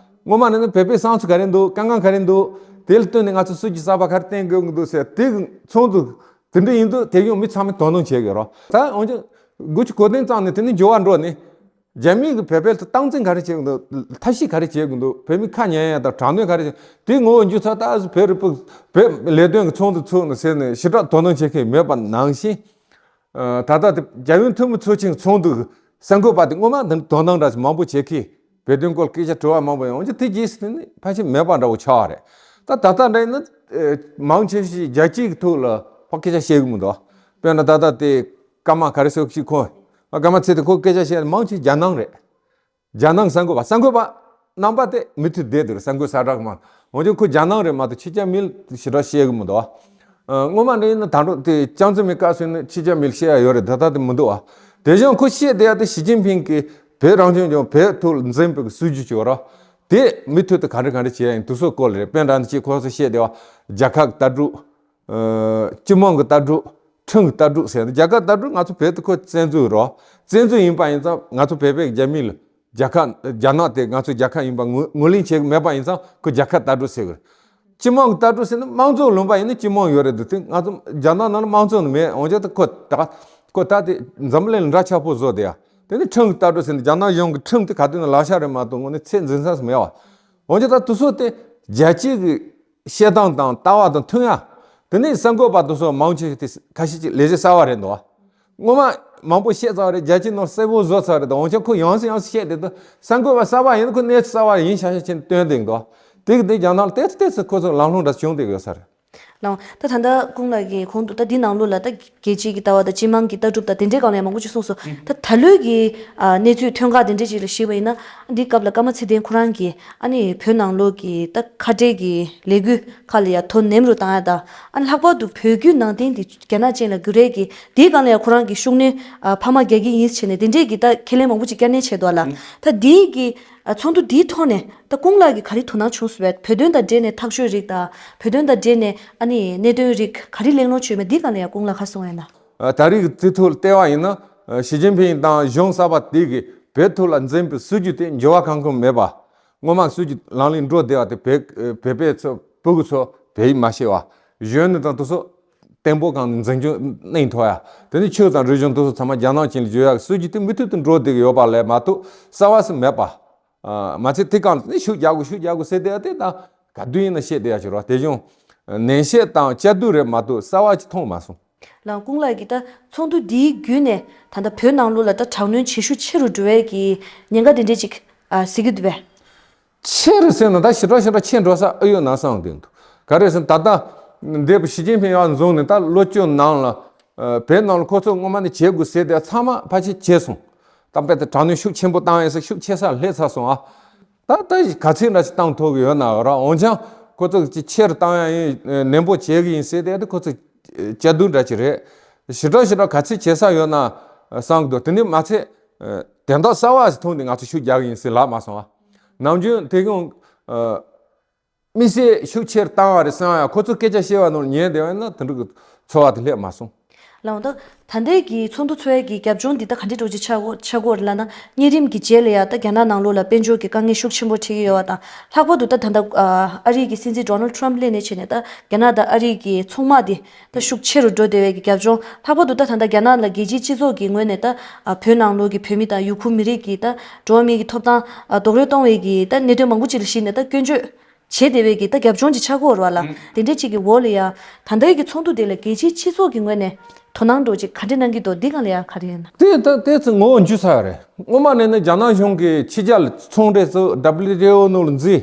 སྔོན་མ་ནས་ནི་བོད་པའི་བསམ་ཚུལ་ག་རེ་འདུག་དཀའ་ངལ་ག་རེ་འདུག་དེ་ལ་བསྟུན་ནས་ང་ཚོ་སྲིད་ཇུས་གསར་པ་ག་རེ་བཏིང་དགོས་ཀྱི་འདུག་ཟེར་དེ་གི་ཚོགས་འདུ་དེ་འདྲ་ཡིན་དུས་དེ་ཡང་མི་ཚང་མས་དོ་སྣང་བྱེད་དགོས་རོགས། ད་འོན་ཀྱང་དགུ་བཅུ་གོ་བདུན་ཙམ་ནས་དེ་ནས་འགྱུར་བ་འགྲོ་ནས། རྒྱ་མི་གིས་བོད་པའི་སྟངས་འཛིན་ག་རེ་བྱེད་ཀྱི་འདུག་ཐབས་ཤེས་ག་རེ་བྱེད་ཀྱི་འདུག་བོད་མི་ཁ་ཉན་ཡ་དང་དྲག་གནོན་ག་རེ་བྱེད། དེ་ངོ་བོ་འགྱུར་ཚར་ད་བོད་རིག་པ་བོད་ལས་དོན་གྱི་ཚོགས་འདུ་ཚུགས་ནས་ཟེར་ནས་ཞེ་དྲག་དོ་སྣང་བྱེད་མཁན་མེད་པ་ནང་བཞིན། ཨ། ད་ལྟ་དེ་རྒྱལ་ཡོངས་འཐུས་མི་ཚོགས་ཆེན་གྱི་ཚོགས་འདུ་གསར་འགོད་པ་དེ་སྔོན་མ་དེ་དོ་སྣང་འདྲ་ཞིག་མང་པོ་བྱེད་མཁན། བོད་དོན་སྐོར་སྐད་ཆ་དྲི་བ་མང་པོ་ཡོང་རྒྱུ་དེ་རྗེས་སུ་དེ་ནི་ཕལ་ཆེར་མེད་པ་འདྲ་བོ་ཆགས་པ་རེད། ད་ད་ལྟ་འདྲ་ཡིན་ན་ཨེ། མང་ཆེ་ཤོས་རྒྱལ་སྤྱིའི་ཐོག་ལ་ཕར་སྐད་ཆ་བཤད་གི་མི་འདུག་དཔེར་ན་ད་ལྟ་དེ་ཀརྨ་ག་རེ་ཟེར་ཞིག་ཁོ། ཀརྨ་ཚེ་བརྟན་ཁོ་སྐད་ཆ་བཤད་ན་མང་ཆེ་རྒྱ་ནང་རེད། རྒྱ་ནང་གསར་འགོད་པ་གསར་འགོད་པ་རྣམ་པ་དེ་མུ་མཐུད་བསྡད་འདུག་གསར་འགོད་གསལ་བསྒྲགས་མ། འོན་ཀྱང་ཁོ་རྒྱ་ནང་རེད་མ་གཏོགས་ཕྱི་རྒྱལ་མི་ཞེ་དྲག་བཤད་གི་མི་འདུག་ཨ། སྔོན་མ་འདྲ་ཡིན་ན་ད་དུང་དེ་ཅང་ཙེ་མིན་སྐབས་སུ་ནི་ཕྱི་རྒྱལ་མི་བཤད་ཡ་ཡོད་རེད། ད་ལྟ་དེ་མི་འདུག་ཨ། དེ་བཞིན་ཁོ་བཤད་བསྡད་ཡ་དེ་ཞི་ཅིན་ཕིང་གིས་བོད་རང་སྐྱོང་ལྗོངས་བོད་ཐོག་ལ་འཛིན་པའི་སྲིད་ཇུས་ཅིག་ཡོད་ར། དེ་མུ་མཐུད་དུ་ག་འདྲ་ག་འདྲ་བྱེད་ཡ་ཡིན་དེ་ཚོའི་སྐོར་ལ་རེད། དཔེར་ན་འདི་ཅིག་ཁོ་ཚོས་བཤད་བསྡད་པ་རྒྱལ་ཁབ་ཀྱི་ལྟ་གྲུབ། ཨ། སྤྱི་དམངས་ཀྱི་ལྟ་གྲུབ། ཁྲིམས་ཀྱི་ལྟ་གྲུབ་ཟེར་ནས་རྒྱལ་ཁབ་ལྟ་གྲུབ་ང་ཚོ་བོད་དུ་ཁོ་བཙན་འཛུལ་རོ། བཙན་འཛུལ་ཡིན་པ་ཡིན་ཙང་ང་ཚོ་བོད་པའི་རྒྱ་མི་ལ་རྒྱལ་ཁབ་རྒྱ་ནག་དེ་ང་ཚོ་རྒྱལ་ཁབ་ཡིན་པ་ངོས་ངོས་ལེན་བྱེད་ཀྱི་མེད་པ་ཡིན་ཙང་ཁོ་རྒྱལ་ཁབ་ལྟ་གྲུབ་ཟེར་གི་རེད། སྤྱི་དམངས་ཀྱི་ལྟ་གྲུབ་ཟེར་ན་དམངས་གཙོ་ལུང་པ་ཡིན་ན་སྤྱི་དམངས་ཡོད་རེད་འདུག་དེ་ང་ཚོ་རྒྱ་ནག་ནང་ལ་དམངས་གཙོ་ནི་མེད། འོན་ཀྱང་ད་ཁོ་ད་ཁོ་ད་དེ་འཛམ་གླིང་ལ་འདྲ་ཆགས་པོ་བཟོ་བསྡད་ཡ། དེ་ནི་ཁྲིམས་ཀྱི་ལྟ་གྲུབ་ཟེར་ན་རྒྱ་ནག་གཞུང་གི་ཁྲིམས་དེ་ག་དུས་ནས་ལག་ཆ་རེད་མ་གཏོགས་དངོས་གནས་ཚད་འཛིན་ས་མེད་བ། འོན་ཀྱང་ད་དེ་ཚོ་དེ་རྒྱལ་སྤྱི་གི་བཤད་སྟངས་དང་ལྟ་བ་དང་མཐུན་ཡ། དེ་ནས་གསར་འགོད་པ་དེ་ཚོ་མང་ཆེ་ཤོས་དེ་ཁ་ཤས་ཅིག་ལས་བྱེད་གསར་བ་རེད་འདུག་སྔོན་མ་མང་པོ་བཤད་ཚར་བ་རེད། རྒྱལ་སྤྱིའི་ནང་གསལ་པོ་བཟོ་ཚར་བ་རེད། འོན་ཀྱང་ཁོ་ཡང་སེ་ཡང་སེ་བཤད་དེ་འདུག་གསར་འགོད་པ་གསར་བ་ཡིན་ན་ཁོ་གནས་ཚུལ་གསར་བ་ཡིན་ཤག་ཤག་བྱས་ནས་སྟོན་བསྡད་འདུག་དེ་གི་དེ་རྒྱ་ནག་ལ་ཏོག་ཙམ་ཏོག་ཙམ་ཁོ་ཚོ་ལམ་ལྷོང་འདྲ་བྱུང་བསྡད་ཡོད་ས་རེད། ལགས། ད་ད་ལྟ་སྐུ་ངོ་ལགས་ཀྱིས་གོང་དུ་ད་འདི་ནང་ལོགས་ལ་ད་རྒྱལ་སྤྱིའི་གི་ལྟ་བ་དང་སྤྱི་དམངས་ཀྱི་ལྟ་གྲུབ་དང་དེ་འདྲའི་སྒང་ལ་ཡང་མང་པོ་ཅིག་གསུངས་སོང་། ད་ད་ལོའི་གི་ཨ་གནས་ཚུལ་ཐོན་ཁག་དེ་འདྲའི་ཅིག་ལ་གཞིགས་པ་ཡིན་ན། འདི་སྐབས་ལ་ཀརྨ་ཚེ་བརྟན་ཁོ་རང་གིས་ཨ་ནི་བོད་ནང་ལོགས་ཀྱི་ད་ཁ་བྲལ་གྱི་ལས་འགུལ་ཁག་ལ་ཡང་དོ་ནན་རུ་བཏང་ཡ་དང་། ཨ་ནི་ལྷག་པར་དུ་བོད་བརྒྱུད་ནང་བསྟན་དེ་རྒྱ་ནག་ཅན་ལ་བསྒྱུར་ཡས་ཀྱི་དེའི་སྒང་ལ་ཡང་ཁོ་རང་གི་ཤུགས་སྣོན་ཨ་འཕར་མ་རྒྱག་གི་ཡིན་ཟེར་ནས་དེ་འདྲའི་གི་ད་ཁས་ལེན་མང་པོ་ཅིག་བསྐྱར་ནས་བྱས་འདུག་ལ། ད་འདིའི་གི་ ཨ་ཚོགས་འདུ་འདིའི་ཐོག་ནས་ད་སྐུ་ངོ་ལགས་ཀྱིས་ག་རེ་དོ་སྣང་བྱུང་སོང་བས། བོད་དོན་དང་འབྲེལ་ནས་ཐག་གཅོད་རིགས་དང་བོད་དོན་དང་འབྲེལ་ནས་ཨ་ནི་གནད་དོན་རིགས་ག་རེ་གླེང་སློང་བྱུང་མེད་འདི་ག་ལ་ཡང་སྐུ་ངོ་ལགས་ག་གསུང་ཡོད་ན། ཨ་ད་རེས་ཀྱི་ཚིག་ཐོག་ལ་བལྟས་པ་ཡིན་ན། ཨ་ཞི་ཅིན་ཕིང་དང་གཞུང་གསར་པ་དེ་གིས་བོད་ཐོག་ལ་འཛིན་པའི་སྲིད་ཇུས་དེ་འགྱུར་བ་གང་ཡང་མེད་པ། སྔོན་མ་སྲིད་ཇུས་ལག་ལེན་འགྲོ་བསྡད་པ་དེ་བོད་བོད་པའི་ཚོ་ཕྲུ་གུ་ཚོ་བོད་ཡིག་མ་ཤེས་པ། གཞོན་ནུ་དང་དེ་ཚོ་བརྟན་པོ་གང་ནས་འཛིན་སྐྱོང་གནས་ཐུབ་ཡ། དེ་ནས་ཆོས་དང་རིག་གཞུང་དེ་ཚོ་ཚང་མ་རྒྱ་ནག་ཅན་ལ་བསྒྱུར་ཡག་གི་སྲིད་ཇུས་དེ་མུ་མཐུད་དུ་འགྲོ་བསྡད་ཀྱི་ཡོད་པ་ལས་མ་གཏོགས་གསར་བ་ཞིག་མེད་པ། ཨ་མ་ཚད་དེ་གང་ནས་ཤུགས་རྒྱག་དགོས་ཤུགས་རྒྱག་དགོས་ཟེར་བསྡད་ཡ་དེ་ད་ག་དུས་ཡིན་ན་བཤད་བསྡད་ཡ་ཅིག་རེད་བ། དེ་བཞིན་ནན་བཤད་དང་དཔྱད་བསྡུར་རེད་མ་གཏོགས་གསར་བ་ཅིག་མཐོང་མ་སོང་། ལགས་སྐུ་ངོ་ལགས་ཀྱིས་ད་ཚོགས་འདུ་འདིའི་བརྒྱུད་ནས་ད་ལྟ་བོད་ནང་ལོགས་ལ་ད་དྲག་གནོན་བྱེད་ཤུགས་ཆེ་རུ་འགྲོ་བའི་གི་ཉེན་ཁ་དེ་འདྲས་ཅིག་ཨ་གཟིགས་ཀྱི་འདུག་པས། ཆེ་རུ་ཟེར་ན་ད་ཞེ་དྲག་ཞེ་དྲག་ཆེ་འགྲོ་ས་ཨེ་ཡོད་ན་བསམ་གྱི་འདུག་ག་རེ་ཟེར་ན་ད་ལྟ་འདས་པའི་ཞི་ཅིན་ཕིང་ཡར་བཟུང་ནས་ད་ལོ་བཅུ་ནང་ལ་ཨ་བོད་ནང་ལ་ཁོ་ཚོ་སྔོན་མ་ནས་བྱེད་དགོས་ཟེར་དེ་ཚང་མ་ཕལ་ཆེར་བྱས་སོང་། ད་དཔེ་དེ་དྲག་གནོན་ཤུགས་ཆེན་པོ་བཏང་ཡོད་ས་ཤུགས་ཆེ་ས་སླེབས་ཚར་སོང་ཨ། ད་ལྟ་ག་ཚོད་འདྲ་ཞིག་བཏང་ཐུབ་ཀྱི་ཡོད་ན་ར། འོན་ཀྱང་ཁོ་ཚོ་ཅིག་ཆེ་རུ་བཏང་ཡ་ཡིན། ནན་པོ་བྱེད་ཀྱི་ཡིན་ཟེར་དེ་ཁོ་ཚོ་དཔྱད་བསྡུར་འདྲ་ཅིག་རེད། ཞེ་དྲག་ཞེ་དྲག་ག་ཚོད་བྱེད་ས་ཡོད་ན་བསམ་གྱི་འདུག་དེ་ནི་མ་ཚད་དོན་དག་གསར་བ་ཞིག་ཐོན་ཏེ་ང་ཚོ་ཤུགས་རྒྱག་གི་ཡིན་ཟེར་ལབ་མ་སོང་ཨ། ནམ་རྒྱུན་དེ་གང་དམིགས་བསལ་ཤུགས་ཆེར་བཏང་བ་རེད་བསམ་ཡ། ཁོ་ཚོ་སྐད་ཆ་བཤད་པ་ནང་ཉན་བསྡད་པ་ཡིན་ན་དེ་འདྲ་གི་ཚོར་བ་དེ་སླེབས་མ་སོང་། ལགས་འོང་། ད་ད་ལྟའི་གི་ཚོགས་འདུ་ཚོགས་ཡས་ཀྱི་རྒྱབ་ལྗོངས་འདི་ད་ག་འདྲའི་འདྲ་བོ་ཅིག་ཆགས་ཀྱི་ཡོད་ཆགས་ཀྱི་ཡོད་རེད་ལབ་ན། གཉན་རིམས་ཀྱི་རྗེས་ལ་ཡ་ད་རྒྱ་ནག་ནང་ལོགས་ལ་དཔལ་འབྱོར་གྱི་དཀའ་ངལ་ཤུགས་ཆེན་པོ་འཕྲད་ཀྱི་ཡོད་པ་དང་། ལྷག་པར་དུ་ད་ད་ལྟ་ཨ་རིའི་གི་སྲིད་འཛིན་Donald Trump་སླེབས་ནས་བྱས་ནས་ད་རྒྱ་ནག་དང་ཨ་རིའི་གི་ཚོང་དམག་འདི་ད་ཤུགས་ཆེ་རུ་འགྲོ་བསྡད་པའི་གི་རྒྱབ་ལྗོངས། ལྷག་པར་དུ་ད་ད་ལྟ་རྒྱ་ནག་ལ་རྒྱལ་སྤྱིའི་སྤྱི་ཚོགས་ཀྱི་ངོས་ནས་ད་ཨ་བོད་ནང་ལོགས་ཀྱི་བོད་མི་དང་ཡུ་གུར་མི་རིགས་ཀྱི་ད་འགྲོ་བ་མིའི་གི་ཐོབ་ཐང་ཨ་རྡོག་རོལ་གཏོང་བའི་གི་ད་གནད་དོན་མང་པོ་ཅིག་ལ་གཞིགས་ནས་ད་སྐྱོན་བརྗོད་བྱེད་བསྡད་པའི་གི་ད་རྒྱབ་ལྗོངས་ཅིག་ཆགས་ཀྱི་ཡོད་རེད་བ་ལ། ཨང་། དེ་འདྲའི་ཅིག་གི་འོག་ལ་ཡ་ད་ལྟའི་གི་ཚོགས་འདུ་དེ་ལ་རྒྱལ་སྤྱིའི་སྤྱི་ཚོགས་ཀྱི་ངོས་ནས་དོ་སྣང་འདྲ་བོ་ཅིག་ག་འདྲ་གནང་གི་འདུག་འདི་སྒང་ལ་ཡ་ག་རེ་ཡོད་ན། དེ་ད་དེ་ཚོ་ངོ་བོ་འཇུ་ས་རེད། སྔོན་མ་ནས་ནི་རྒྱ་ནག་གཞུང་གིས་ཕྱི་རྒྱལ་ལ་ཚོང་འབྲེལ་ཚོ་W T O ནང་ལ་འཛུལ།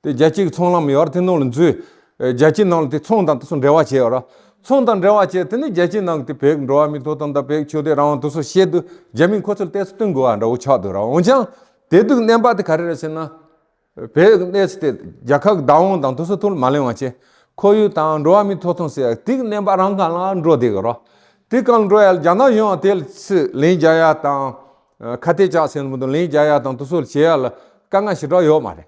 དེ་རྒྱལ་སྤྱིའི་ཚོང་ལམ་ཡོད་རེད། དེ་ནང་ལ་འཛུལ། ཨེ་རྒྱལ་སྤྱི་ནང་ལ་དེ་ཚོང་དང་དེ་ཚོ་འབྲེལ་བ་བྱས་ཡོད་རེད། ཚོང་དང་འབྲེལ་བ་བྱས། དེ་ནི་རྒྱལ་སྤྱི་ནང་གི་དེ་བོད་ཀྱི་འགྲོ་བ་མིའི་ཐོབ་ཐང་དང་བོད་ཀྱི་ཆོས་དད་རང་དབང་དེ་ཚོ་བཤད་དུས་རྒྱ་མིས་ཁོ་ཚོར་ཏོག་ཙམ་བསྟུན་དགོས་པ་འདྲ་བོ་ཆགས་འདུག་ར། འོན་ཀྱང་དེ་དུས་གནས་བབ་དེ་ག་རེ་རེད་ཟེར་ན། བོད་ཀྱི་གནས་ཚུལ་དེ་རྒྱལ་ཁབ་ཀྱི་བདག་དབང་དང་དེ་ཚོ་ཐོག་ལ་མ་ལེན་པ་བྱས། ཁོར་ཡུག་དང་འགྲོ་བ་མིའི་ཐོབ་ཐང་ཟེར་ཡ་དེ་གི་གནས་བབ་རང་སྒང་ལ་འགྲོ་བསྡད་ཀྱི་རེད། དེ་སྒང་ལ་འགྲོ་ཡ་ལ་རྒྱ་ནག་གཞུང་ཡང་དེ་ལ་ཚུར་ལན་རྒྱག་ཡ་དང་། ཨ་ཁ་གཏད་བཅག་ཟེར་མི་འདུག་ལན་རྒྱག་ཡ་དང་དེ་ཚོ་ལ་བྱེད་ཡ་ལ་དཀའ་ངལ་ཞེ་དྲག་ཡོད་མ་རེད།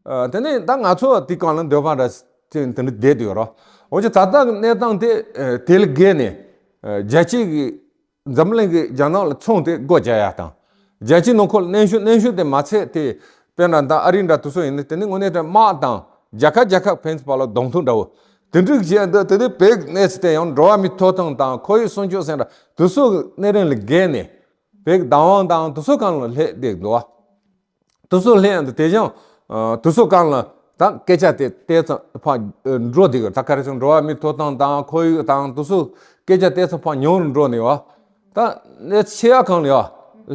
ཨ་དེ་ནས་ད་ང་ཚོ་དེ་སྒང་ལ་འདོད་པ་འདྲ་དེ་འདྲ་བསྡད་ཡོད་རེད། འོན་ཀྱང་ད་ལྟ་གི་གནས་སྟངས་དེ་ཨ་དེ་ལས་བརྒལ་ནས་ཨ་རྒྱལ་སྤྱི་གི་འཛམ་གླིང་གི་རྒྱ་ནག་ལ་ཚོང་དེ་སྒོ་རྒྱག་ཡ་དང་། རྒྱལ་སྤྱིའི་ནང་ཁུལ་གནོན་ཤུགས། གནོན་ཤུགས་དེ་མ་ཚད་དེ་དཔེར་ན་ད་ཨ་རི་འདྲ་དེ་ཚོ་ཡིན་ན་དེ་ནི་དངོས་གནས་དྲང་དམག་དང་རྒྱལ་ཁབ་རྒྱལ་ཁབ་ཕན་ཚུན་བར་ལ་གདོང་ཐུག་འདྲ་བོ་དེ་འདྲ་བྱས་འདུག་དེ་དུས་བོད་ཀྱི་གནས་ཚུལ་དེ་ཡང་འགྲོ་བ་མིའི་ཐོབ་ཐང་དང་ཁོར་ཡུག་སྲུང་སྐྱོབ་ཟེར་འདྲ་དེ་ཚོ་གི་གནད་དོན་ལས་བརྒལ་ནས་བོད་ཀྱི་བདག་དབང་དང་དེ་ཚོ་སྒང་ལ་སླེབས་བསྡད་འདུག་དེ་ཚོ་སླེབས་ཡོང་དུས་དེ་བཞིན་ཨ་དེ་ཚོ་སྒང་ལ་ད་སྐད་ཆ་དེ་ཏོག་ཙམ་ཕར་ཨ་འགྲོ་བསྡད་ཀྱི་ཡོད། ད་ག་རེ་ཟེར་འགྲོ་བ་མིའི་ཐོབ་ཐང་དང་ཁོར་ཡུག་དང་དེ་ཚོ་སྐད་ཆ་ཏོག་ཙམ་ཕར་ཉུང་རུ་འགྲོ་ནས་བ། ད་གནས་ཆེ་ཡ་གང་ལ་ཡ་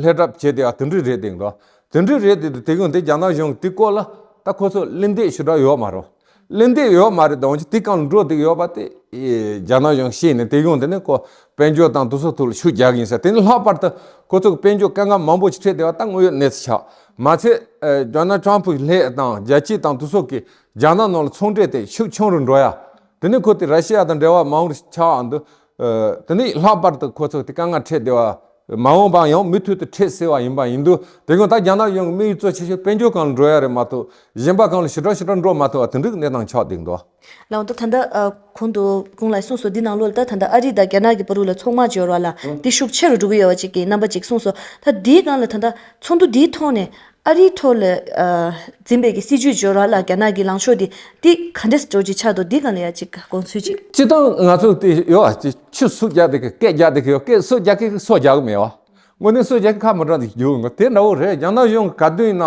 སླེབས་གྲབས་བྱས་བསྡད་ཡ་དེ་འདྲ་རེད་བསྡད་ཀྱི་འདུག་དེ་འདྲ་རེད་བསྡད་དུས་དེ་གང་དེ་རྒྱ་ནག་གཞུང་གིས་དེ་སྐོར་ལ་ད་ཁོ་ཚོ་གླེང་འདོད་ཞེ་དྲག་ཡོད་མ་རེད། གླེང་འདོད་ཡོད་མ་རེད་དང་། འོན་ཀྱང་དེ་སྒང་ལ་འགྲོ་བསྡད་ཡོད་པ་དེ་ཨེ་རྒྱ་ནག་གཞུང་ཤེས་ནས་དེ་གང་དེ་ནས་ཁོ་དཔལ་འབྱོར་དང་དེ་ཚོ་ཐོག་ལ་ཤུགས་རྒྱག་གི་ཡིན་ཟེར། དེ་ནི་ལྷག་པར་དུ་ཁོ་ཚོ་གི་དཔལ་འབྱོར་དཀའ་ངལ་མང་པོ་ཞིག་འཕྲད་བསྡད་པ་ད་དངོས་ཡོད་གནས་ཚུལ་ཆགས། མ་ཚད་ཨེ་ཌོ་ནལ་ཊམ་ཕུ་སླེབས་དང་རྒྱལ་སྤྱི་དང་དེ་ཚོ་གིས་རྒྱ་ནག་ནང་ལ་ཚོང་འབྲེལ་དེ་ཤུགས་ཆུང་རུ་འགྲོ་ཡ། དེ་ནི་ཁོ་དེ་ར་ཤི་ཡ་དང་འབྲེལ་བ་མང་རུ་ཆགས་འདུག་ཨ་དེ་ནི་ལྷག་པར་དུ་ཁོ་ཚོ་དེ་དཀའ་ངལ་འཕྲད་བསྡད་པ་མ་འོངས་པ་ཡང་མུ་མཐུད་དུ་འཕྲད་སྲིད་པ་ཡིན་པ་ཡིན་དུས། དེ་གང་ད་རྒྱ་ནག་གཞུང་གི་དམིགས་ཡུལ་གཙོ་ཆེ་ཤོས་དཔལ་འབྱོར་སྒང་ལ་འགྲོ་ཡ་རེད་མ་གཏོགས་གཞན་པ་སྒང་ལ་ཞེ་དྲག་ཞེ་དྲག་འགྲོ་མ་ཐུབ་པ་དེ་འདྲའི་གནས་སྟངས་ཆགས་བསྡད་འདུག་ལགས་འོང་། ད་ད་ལྟ་ཨ་གོང་དུ་སྐུ་ངོ་ལགས་གསུངས་སོང་། འདི་ནང་ལོགས་ལ་ད་ད་ལྟ་ཨ་རི་དང་རྒྱ་ནག་གི་བར་ལ་ཚོང་དམག་སྦྱོར་བ་ལ་འདི་ཤུགས་ཆེ་རུ་འགྲོ་གི་ཡོད་པ་ཅིག་གི་རྣམ་པ་ཅིག་གསུངས་སོང་། ད་འདིའི་སྒང་ལ་ད་ལྟ་ཚོགས་འདུ་འདིའི་ཐོག་ནས་ཨ་རིའི་ཐོག་ལ་ཨ་འཛིན་པའི་གི་སྲིད་ཇུས་སྦྱོར་བ་ལ་རྒྱ་ནག་གི་ལངས་ཕྱོགས་འདི་འདི་ག་འདྲས་འགྲོ་ཅིག་ཆགས་འདུག་འདི་སྒང་ལ་ཡ་ཅིག་དགོངས་ཚུལ་ཅིག་སྤྱིར་བཏང་ང་ཚོ་དེ་ཡོད་ཨ་ཅིག་ཆུ་སུབ་རྒྱག་དེ་གི་སྐད་རྒྱག་དེ་གི་ཡོད། སྐད་སུབ་རྒྱག་གི་སོ་རྒྱག་གི་མེད་བ། དངོས་གནས་སུ་རྒྱལ་ཁ་མི་འདྲ་འདུག་རྒྱུ་དེ་འདྲ་བོ་རེད། རྒྱ་ནག་གཞུང་ག་དུས་ཡིན་ན་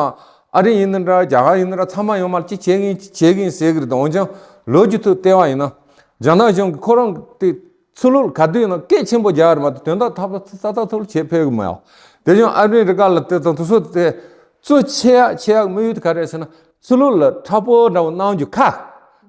ཨ་རི་ཡིན་ན་འདྲ་རྒྱ་གར་ཡིན་ན་འདྲ་ཚང་མ་ཡོང་མ་ཅི་བྱེད་གིན་བྱེད་གིན་ཟེར་གི་རེད། འོན་ཀྱང་ལོ་རྒྱུས་ཐོག་བལྟས་པ་ཡིན་ན་རྒྱ་ནག་གཞུང་གི་ཁོ་རང་དེ་ཚུར་ལོག་ག་དུས་ཡིན་ན་སྐད་ཆེན་པོ་རྒྱག་རེད་མ་གཏོགས་དོན་དག་ཐབས་ཏག་ཏག་ཐོག་ལ་བྱེད་ཕོད་གི་མ་ཡོང་། དེ་བཞིན་ཨ་མི་རི་ཀ་ལ་དེ་དང་དེ་ཚོ་དེ་གཙོ་ཆེ་ཡ་ཆེ་ཡ་དམིགས་ཡུལ་དེ་ག་རེད་ཟེར་ན། ཕྱི་ལོགས་ལ་མཁྲེགས་པོ་འདྲ་བོ་གནང་རྒྱུ་ཁ།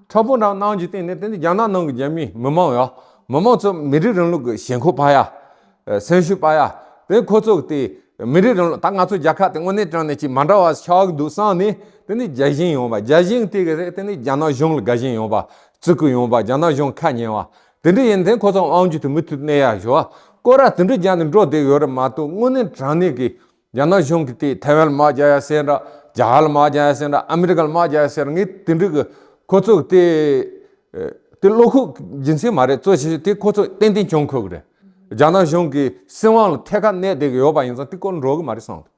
མཁྲེགས་པོ་འདྲ་བོ་གནང་རྒྱུ་སྟེང་ནས་དེ་ནི་རྒྱ་ནག་ནང་གི་རྒྱ་མི་མི་མང་ཡ། མི་མང་ཚོ་མི་རིགས་རིང་ལུགས་ཀྱི་ཞེན་ཁོག་འཕར་ཡ། ཨ་སེམས་ཤུགས་སྤར་ཡ། དེ་ཁོ་ཚོ་གི་དེ་མི་རིགས་རིང་ལུགས་ད་ང་ཚོ་རྒྱལ་ཁབ་དེ་དངོས་གནས་དྲང་གནས་ཀྱི་མ་འདྲ་བ་ཆགས་ཀྱི་འདུག་བསམ་ནས་དེ་ནི་རྒྱལ་ཞེན་ཡོང་བ། རྒྱལ་ཞེན་དེ་གི་རེད། དེ་ནི་རྒྱ་ནག་གཞུང་ལ་དགའ་ཞེན་ཡོང་བ། བརྩི་བཀུར་ཡོང་བ། རྒྱ་ནག་གཞུང་ཁ་ཉན་བ། དེ་འདྲ་ཡིན་དེ་ཁོ་ཚོ་དབང་སྒྱུར་དུ་མུ་མཐུད་གནས་ཡ་ཞུ་བ། སྐོར་ར་དེ་འདྲ་རྒྱག་ནས་འགྲོ་བསྡད་ཡོད་རེད་མ་གཏོགས་དངོས་གནས་དྲང་གནས་ཀྱི་རྒྱ་ནག་གཞུང་གིས་དེ་ཐའེ་ཝན་དམག་རྒྱག་ཡ་ཟེར་འདྲ། རྒྱ་གར་ལ་དམག་རྒྱག་ཡ་ཟེར་འདྲ། ཨ་མི་རི་ཀ་ལ་དམག་རྒྱག་ཡ་ཟེར། ངས་དེ་འདྲ་གི་ཁོ་ཚོ་དེ་དེ་བློ་ཁོག་རྒྱུ་མཚན་མ་རེད། གཙོ་ཆེ་ཤོས་དེ་ཁོ་ཚོ་ཏན་ཏན་གྱོང་ཁུག་རེད། རྒྱ་ནག་གཞུང་གི་སྲིད་དབང་ལ་ཐད་ཀར་གནས་བསྡད་ཀྱི་ཡོད་པ་ཡིན་ཙང་དེ་སྐོར་འགྲོ་གི་མ་རེད་བསམ་འདུག་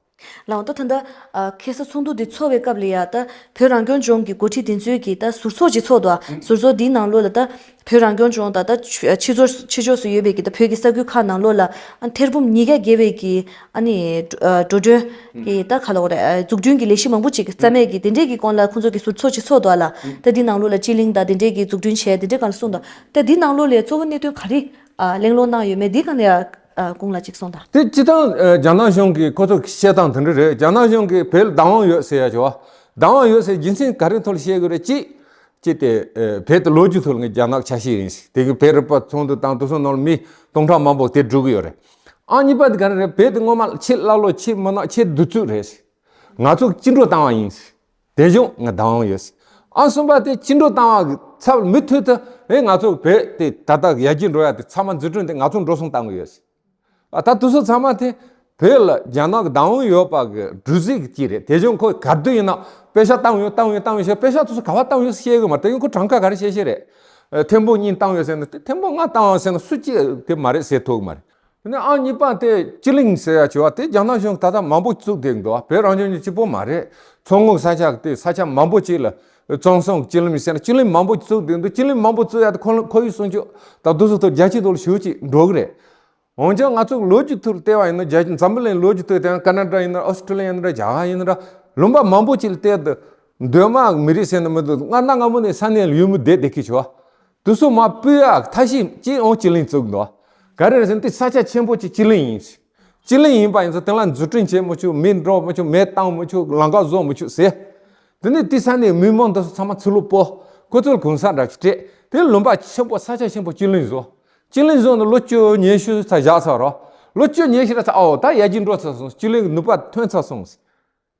ལགས་འོང་། ད་ད་ལྟ་ཨ་ཁ་སང་ཚོགས་འདུ་འདི་ཚོགས་པའི་སྐབས་ལ་ཡ། ད་བོད་རང་སྐྱོང་ལྗོངས་ཀྱི་འགོ་ཁྲིད་དེ་ཚོའི་གི་ད་ཟུར་ཚོགས་ཅིག་ཚོགས་འདུག་ཨ་ཟུར་ཚོགས་འདིའི་ནང་ལོགས་ལ་ད་བོད་རང་སྐྱོང་ལྗོངས་ད་ད་ཕྱི་ཕྱི་ཕྱོགས་ཕྱི་ཕྱོགས་སུ་ཡོད་པའི་གི་ད་བོད་ཀྱི་ས་ཁུལ་ཁག་ནང་ལོགས་ལ་ཨ་ཐེར་འབུམ་ཉིས་བརྒྱ་བརྒལ་བའི་གི་ཨ་ནི་འགྲོ་ཨ་འགྲོ་གྲོན་གི་ད་ག་ལ་འོ་རེད། ཨ་འཛུགས་སྐྲུན་གི་ལས་གཞི་མང་པོ་ཅིག་རྩ་མེད་ཀྱི་དེ་འདྲས་ཀྱི་སྐོར་ལ་ཁོང་ཚོ་གི་ཟུར་ཚོགས་ཅིག་ཚོགས་འདུག་ཨ་ལ། ད་འདི་ནང་ལོགས་ལ་སྤྱི་གླིང་ད་དེ་འདྲས་ཀྱི་འཛུགས་སྐྲུན་བྱས་དེ་འདྲས་ག་ལ་གསུངས་འདུག་ད་འདི་ནང་ལོགས་ལ་གཙོ་བོ་གནད་དོན་ག་རེ་ཨ་གླེང་སློང་གནང་ཡོད་མེད་འདི་ག་ལ་ཡ་ཨ་ཁོང་ལ་ཅིག་གསུངས་དང་། དེ་སྤྱི་བཏང་ཨ་རྒྱ་ནག་གཞུང་གིས་ཁོ་ཚོ་བཤད་སྟངས་དེ་འདྲ་རེད། རྒྱ་ནག་གཞུང་གིས་བོད་ལ་བདག་དབང་ཡོད་ཟེར་ཡ་ཅིག་བ། བདག་དབང་ཡོད་ཟེར་རྒྱུ་མཚན་ག་རེ་ཐོག་ལ་བཤད་དགོས་རེད། གཅིག་གཅིག་དེ་ཨ་བོད་དེ་ལོ་རྒྱུས་ཐོག་ལ་ངས་རྒྱ་ནག་ཆ་ཤས་ཡིན་ཟེར། དེ་གི་བོད་རིག་པ་ཚོགས་འདུ་དང་དེ་ཚོ་ནང་ལ་མི་སྟོང་ཕྲག་མང་པོ་དེ་འགྲོ་གི་ཡོད་རེད། ཨ་གཉིས་པ་དེ་ག་རེ་རེད། བོད་དེ་སྔོན་མ་ཆེས་ཀླ་ཀློ་ཆེས་མི་ནག་ཆེས་གདུག་རྩུབ་རེད་ཟེར། ང་ཚོ་བཅིངས་འགྲོལ་བཏང་བ་ཡིན་ཟེར། དེ་བཞིན་ང་བདག་དབང་ཡོད་ཟེར། ཨ་གསུམ་པ་དེ་བཅིངས་འགྲོལ་བཏང་བ་གི་ཚབ་མུ་མཐུད་དུ་ཨེ་ང་ཚོ་བོད་དེ་ད་ལྟ་ཡར་རྒྱས་འགྲོ་ཡ་དེ་ཚང་མ་འཛུགས་སྐྲུན་དེ་ང་ཚོ་འགྲོ་སོང་བཏང་གི་ཡོད་ཟེར། ཨ་ད་དེ་ཚོ་ཚང་མ་དེ་བོད་ལ་རྒྱ་ནག་གི་བདག་དབང་ཡོད་པ་གི་གྲུ་གཟིངས་ཅིག་རེད། དེ་བཞིན་ཁོ་ག་དུས་ཡིན་ན་པེ་ཤག་བཏང་ཡོད་བཏང་ཡོད་བཏང་ཡོད་ཞེས་པེ་ཤག་དེ་ཚོ་ག་པར་བཏང་ཡོད་ཟེར་བཤད་གི་མ་རེད། དེ་ཡང་ཁོ་གྲངས་ཀ་ག་རེ་བཤད་བཤད་རེད། ཨ་ཐེར་འབུམ་གཉིས་བཏང་ཡོད་ཟེར་ན་དེ་ཐེར་འབུམ་ལྔ་བཏང་ཡོད་ཟེར་ན་སུ་གཅིག་དེ་མ་རེད་ཟེར་ཐུབ་གི་མ་རེད། དེ་ནས་ཨང་གཉིས་པ་དེ་སྤྱི་གླིང་ཟེར་ཡ་ཆེ་བ་དེ་རྒྱ་ནག་གཞུང་ད་ལྟ་མང་པོ་བཙུགས་བསྡད་འདུག་བོད་རང་སྐྱོང་ལྗོངས་གཅིག་པོ་མ་རེད། མཚོ་སྔོན་ས་ཆ་དེ་ས་ཆ་མང་པོ་ཅིག་ལ་བཙོན་སྲུང་སྤྱི་གླིང་ཟེར་ན་སྤྱི་གླིང་མང་པོ་བཙུགས་བསྡད་འདུག་སྤྱི་གླིང་མང་པོ་བཙུགས་ཡ་དེ་ཁོར་ཡུག་སྲུང་སྐྱོབ་དང་དེ་ཚོ་ཐོག་རྒྱ་སྤྱི་ཐོག་ལ་ཞེ་པོ་ཅིག་འགྲོ་གི་རེད། འོན་ཀྱང་ང་ཚོ་ལོ་རྒྱུས་ཐོག་བལྟས་པ་ཡིན་ན་རྒྱ་འཛམ་བུ་གླིང་ལོ་རྒྱུས་ཐོག་བལྟས་ན་ཀ་ན་ཌ་ཡིན་ན་ཨོ་སི་ཀྲི་ལི་ཡ་ཡིན་ན་རྒྱ་གར་ཡིན་ན་ལུང་པ་མང་པོ་ཅིག་ལ་བལྟས་དུས་གདོད་མ་མི་རིགས་ཟེར་ན་མི་འདུག་སྔ་ན་སྔ་མོ་ནས་ས་གནས་ལ་ཡུལ་མི་བསྡད་བསྡད་ཀྱི་ཆོག་དེ་ཚོ་མར་སྤོས་ཡག་ཐབས་ཤེས་ཅིག་ཨང་སྤྱི་གླིང་བཙུགས་འདུག་ག་རེ་རེད་ཟེར་ན་དེ་ས་ཆ་ཆེན་པོ་ཅིག་སྤྱི་གླིང་ཡིན། སྤྱི་གླིང་ཡིན་པ་ཡིན་ཙང་དེ་ལ་འཛུགས་སྐྲུན་བྱེད་མི་ཆོག་མི་འགྲོ་མི་ཆོག་མེ་བཏང་མི་ཆོག་ལམ་ཁ་བཟོ་མི་ཆོག་ཟེར། དེ་ནས་དེ་ས་གནས་མི་མང་དེ་ཚོ་ཚང་མ་ཚུར་ལོག་སྤོ། ཁོ་ཚོར་གུང་སེང་འདྲ་ཞིག་སྤྲད། དེ་ལུང་པ་ཆེན་པོ་ས་ཆ་ཆེན་པོ་སྤྱི་གླིང་བཟོ། སྤྱི་གླིང་བཟོ་ནས་ལོ་བཅུ་ཉི་ཤུ་ཙམ་བཞག་ཚར་རོ། ལོ་བཅུ་ཉི་ཤུ་ར་ཚར། ཨོ་ད་ཡར་རྒྱས་འགྲོ་ཚར་སོང་། སྤྱི་གླིང་གི་ནུས་པ་ཐོན་ཚར་སོང་།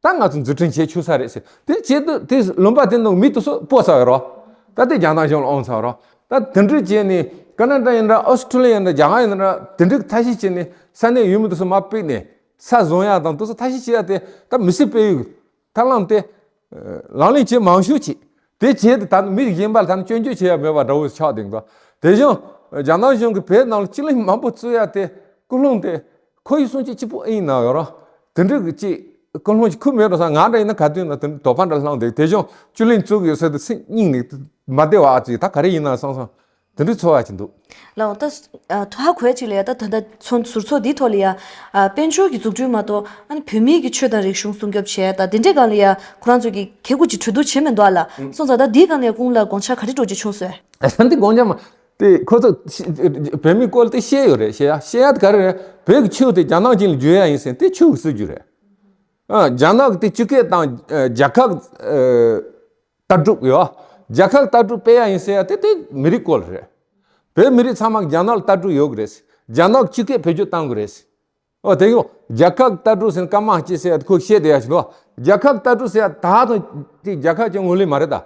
ད་ང་ཚོ་འཛུགས་སྐྲུན་བྱེད་ཆོག་ས་རེད་ཟེར། དེ་བྱེད་དུས་དེ་ལུང་པ་དེ་ནང་མི་དེ་ཚོ་སྤོ་ཚར་ཡོད་རོ། ད་དེ་རྒྱ་ནག་གཞུང་ལ་ཨང་ཚར་རོ། ད་དེ་འདྲ་བྱས་ནས་ཀ་ན་ཌ་ཡིན་འདྲ་ཨོ་སི་ཀྲི་ལི་ཡ་ཡིན་འདྲ་རྒྱ་གར་ཡིན་འདྲ་དེ་འདྲའི་ཐབས་ཤེས་བྱས་ནས་ས་གནས་ཡུལ་མི་དེ་ཚོ་མར་ཕུད་ནས་ས་བཟུང་ཡག་དང་དེ་ཚོ་ཐབས་ཤེས་བྱེད་ཡག་དེ་ད་མི་སེར་སྤེལ་ཡུལ་ཐབས་ལམ་དེ་ལག་ལེན་བྱེད་མང་ཤོས་བྱེད། དེ་བྱས་ཏེ་ད་ནི་མི་གཞན་པ་ལ་ད་ནི་སྐྱོན་བརྗོད་བྱེད་ཡ་མེད་པ་འདྲ་བོ་ཆགས་བསྡད་འདུག་དེ་བཞིན་རྒྱ་ནག་གཞུང་གིས་བོད་ནང་ལ་སྤྱི་གླིང་མང་པོ་བཙུགས་ཡ་དེ་ཀུན་སློང་དེ་ཁོར་ཡུག་སྲུང་སྐྱོབ་གཅིག་པུ་ཨེ་ཡིན་ན་ཡོད་ར། དེ་འདྲ་གི་ཅིག་ཀུན་སློང་ཅིག་ཁུར་མེད་འགྲོ་ས། ང་འདྲ་ཡིན་ན་ག་དུས་ན་དེ་འདྲ་དོགས་པ་འདྲ་ལངས་བསྡད། དེ་བཞིན་སྤྱི་གླིང་བཙུགས་ཡོད་ཟེར་དུས་སེམས་སྙིང་ནས་མ་བདེ་བ་ཨ་ཅིག་ད་ག་རེ་ཡིན་ན་བསམ་བསམ་དེ་འདྲའི་ཚོར་བ་ཅིག་འདུག་ལགས་འོང་། ད་ཨ་ཐུགས་ཧ་གོ་ཡ་ཅིག་ལ་ཡ། ད་ད་ལྟ་ཚོགས་ཟུར་ཚོགས་འདིའི་ཐོག་ལ་ཡ་ཨ་དཔལ་འབྱོར་གྱི་འཛུགས་སྐྲུན་མ་གཏོགས་ཨ་ནི་བོད་མིའི་གི་ཆོས་དང་རིག་གཞུང་སྲུང་སྐྱོབ་བྱས་ད་དེ་འདྲའི་སྒང་ལ་ཡ་ཁོ་རང་ཚོ་གི་ཁེ་གུ་ཅིག་གྲོས་བསྡུར་བྱས་མི་འདུག་ཨ་ལ། སོང་ཙང་ད་འདིའི་སྒང་ལ་ཡ་ཁོང་ལ་དགོངས་འཆར་ག་རེ་འདྲ་ཅིག་བྱུང་སོང་། ཨ་ད་འདི་དགོངས་འཆར་མ་དེ་ཁོ་ཚོ་བོད་མིའི་སྐོར་དེ་བཤད་ཡོད་རེད། བཤད་ཡ་བཤད་ཡ་དེ་ག་རེ་རེད། བོད་ཀྱི་ཆོས་དེ་རྒྱ་ནག་ཅན་ལ་བསྒྱུར་ཡ་ཡིན་ཟེར་དེ་ཆོས་ཀྱི་སྲིད་བྱུས་རེད། ཨ་རྒྱ་ནག་གི་དེ་སྤྱི་སྐད་དང་ཨ་རྒྱལ་ཁབ་ཨ་ལྟ་གྲུབ་ཡོད། རྒྱལ་ཁབ་ལྟ་གྲུབ་སྤེལ་ཡ་ཡིན་ཟེར་ཡ་དེ་དེ་མི་རིགས་སྐོར་རེད། བོད་མི་རིགས་ཚང་མ་རྒྱ་ནག་ལ་ལྟ་གྲུབ་ཡོད་གི་རེད། རྒྱ་ནག་གི་སྤྱི་སྐད་བེད་སྤྱོད་གཏང་གི་རེད། ཨོ་དེ་ཡང་རྒྱལ་ཁབ་ལྟ་གྲུབ་ཟེར་ན་སྐར་མ་གཅིག་ཟེར་ཡ་དེ་ཁོ་བཤད་བསྡད་ཡ་ཞིག་འདུག་རྒྱལ་ཁབ་ལྟ་གྲུབ་ཟེར་ཡ་ད་དང་དེ་རྒྱལ་ཁབ་ཀྱི་ངོས་ལེན་མ་རེད་ད།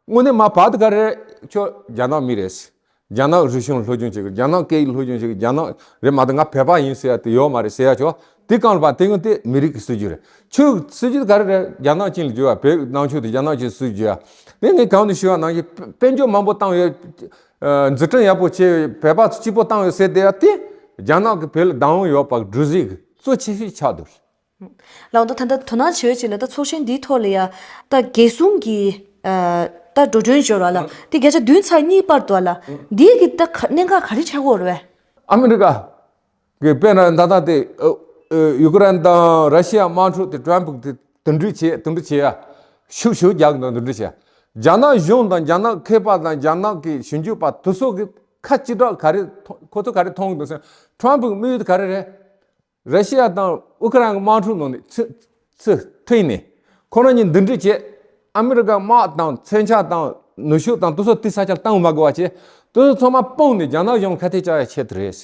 དངོས་གནས་མ་བར་དུ་ག་རེ་ཁྱོད་རྒྱ་ནག་མི་རེད། རྒྱ་ནག་རིག་གཞུང་སློབ་སྦྱོང་བྱེད་དགོས། རྒྱ་ནག་སྐད་ཡིག་སློབ་སྦྱོང་བྱེད་དགོས། རྒྱ་ནག་རེད་མ་གཏོགས་ང་བོད་པ་ཡིན་ཟེར་ཡ་དེ་ཡོད་མ་རེད་ཟེར་ཡ་ཆོག་དེ་གང་ལ་བ་དེ་ཡང་དེ་མི་རིགས་ཀྱི་སྲིད་ཇུས་རེད། ཆོས་ཀྱི་སྲིད་ཇུས་དེ་ག་རེ་རེད། རྒྱ་ནག་ཅན་ལ་བསྒྱུར་བ། བོད་ནང་ཆོས་དེ་རྒྱ་ནག་ཅན་སྲིད་ཇུས་ཡ། དེ་ངས་གང་དུ་ཞུ་བ་ནང་བཞིན་དཔལ་འབྱོར་མང་པོ་བཏང་ཡོད། འཛུགས་སྐྲུན་ཡག་པོ་བྱས་ཡོད། བོད་པ་ཚོ་སྐྱིད་པོ་བཏང་ཡོད་ཟེར་བསྡད་ཡ་དེ་རྒྱ་ནག་གི་བོད་ལ་བདག་དབང་ཡོད་པ་གི་གྲུ་གཟིངས་ཀྱི་གཙོ་ཆེ་ཤོས་ཆགས་འདུག་ལགས་འོང་། ད་ད་ལྟ་དོ་སྣང་བྱེད་ཡོད་ཅིག་ལ་ད་ཚོགས་ཆེན་འདིའི་ཐོག་ལ་ཡ་ད་རྒྱལ་སྲུང་གི་ཨ་ད་འགྲོ་གྲོན་འབྱོར་བ་ལ་དེ་བརྒྱ་ཆ་བདུན་ཚེག་གཉིས་སྤར་འདུག་ལ། འདིའི་གི་ད་ག་གནད་འགག་ག་རེ་ཆགས་ཀྱི་ཡོད་རེད་པས། ཨ་མི་རི་ཀ་གི་དཔེར་ན་ད་ལྟ་དེ་ཨ་ཨ་ཡུ་ཀེ་རེན་དང་ར་ཤི་ཡ་དམག་འཁྲུག་དེ་ཊམ་ཕུ་དེ་དེ་འདྲ་བྱས་དེ་འདྲ་བྱས་ཡ་ཤུགས་ཤུགས་རྒྱག་གི་འདུག་དེ་འདྲ་བྱས། རྒྱ་ནག་གཞུང་དང་རྒྱ་ནག་མཁས་པ་དང་རྒྱ་ནག་གི་ཞིབ་འཇུག་པ་དེ་ཚོ་གི་ཁ་ལྕེ་དྲག་ག་རེ་མཐོང་ཁོ་ཚོ་ག་རེ་མཐོང་གི་འདུག་ཟེར་ན་ཊམ་ཕུ་གི་དམིགས་ཡུལ་དེ་ག་རེ་རེད། ར་ཤི་ཡ་དང་ཨུ་ཁུ་རན་གྱི་དམག་འཁྲུག་ནང་ནས་ཚུར་ཚུར་ཁྲིད་ནས་ཁོ་རང་གཉིས་འདི་འདྲ་བྱས། ཨ་མི་རི་ཀ་དམག་དང་མཚོན་ཆ་དང་ནུས་ཤུགས་དང་དེ་ཚོ་དེ་ས་ཆར་བཏང་མ་དགོས་པ་བྱས། དེ་ཚོ་ཚང་མ་སྤངས་ནས་རྒྱ་ནག་གཞུང་ཁ་གཏད་བཅག་ཡ་ཆེད་དུ་རེད།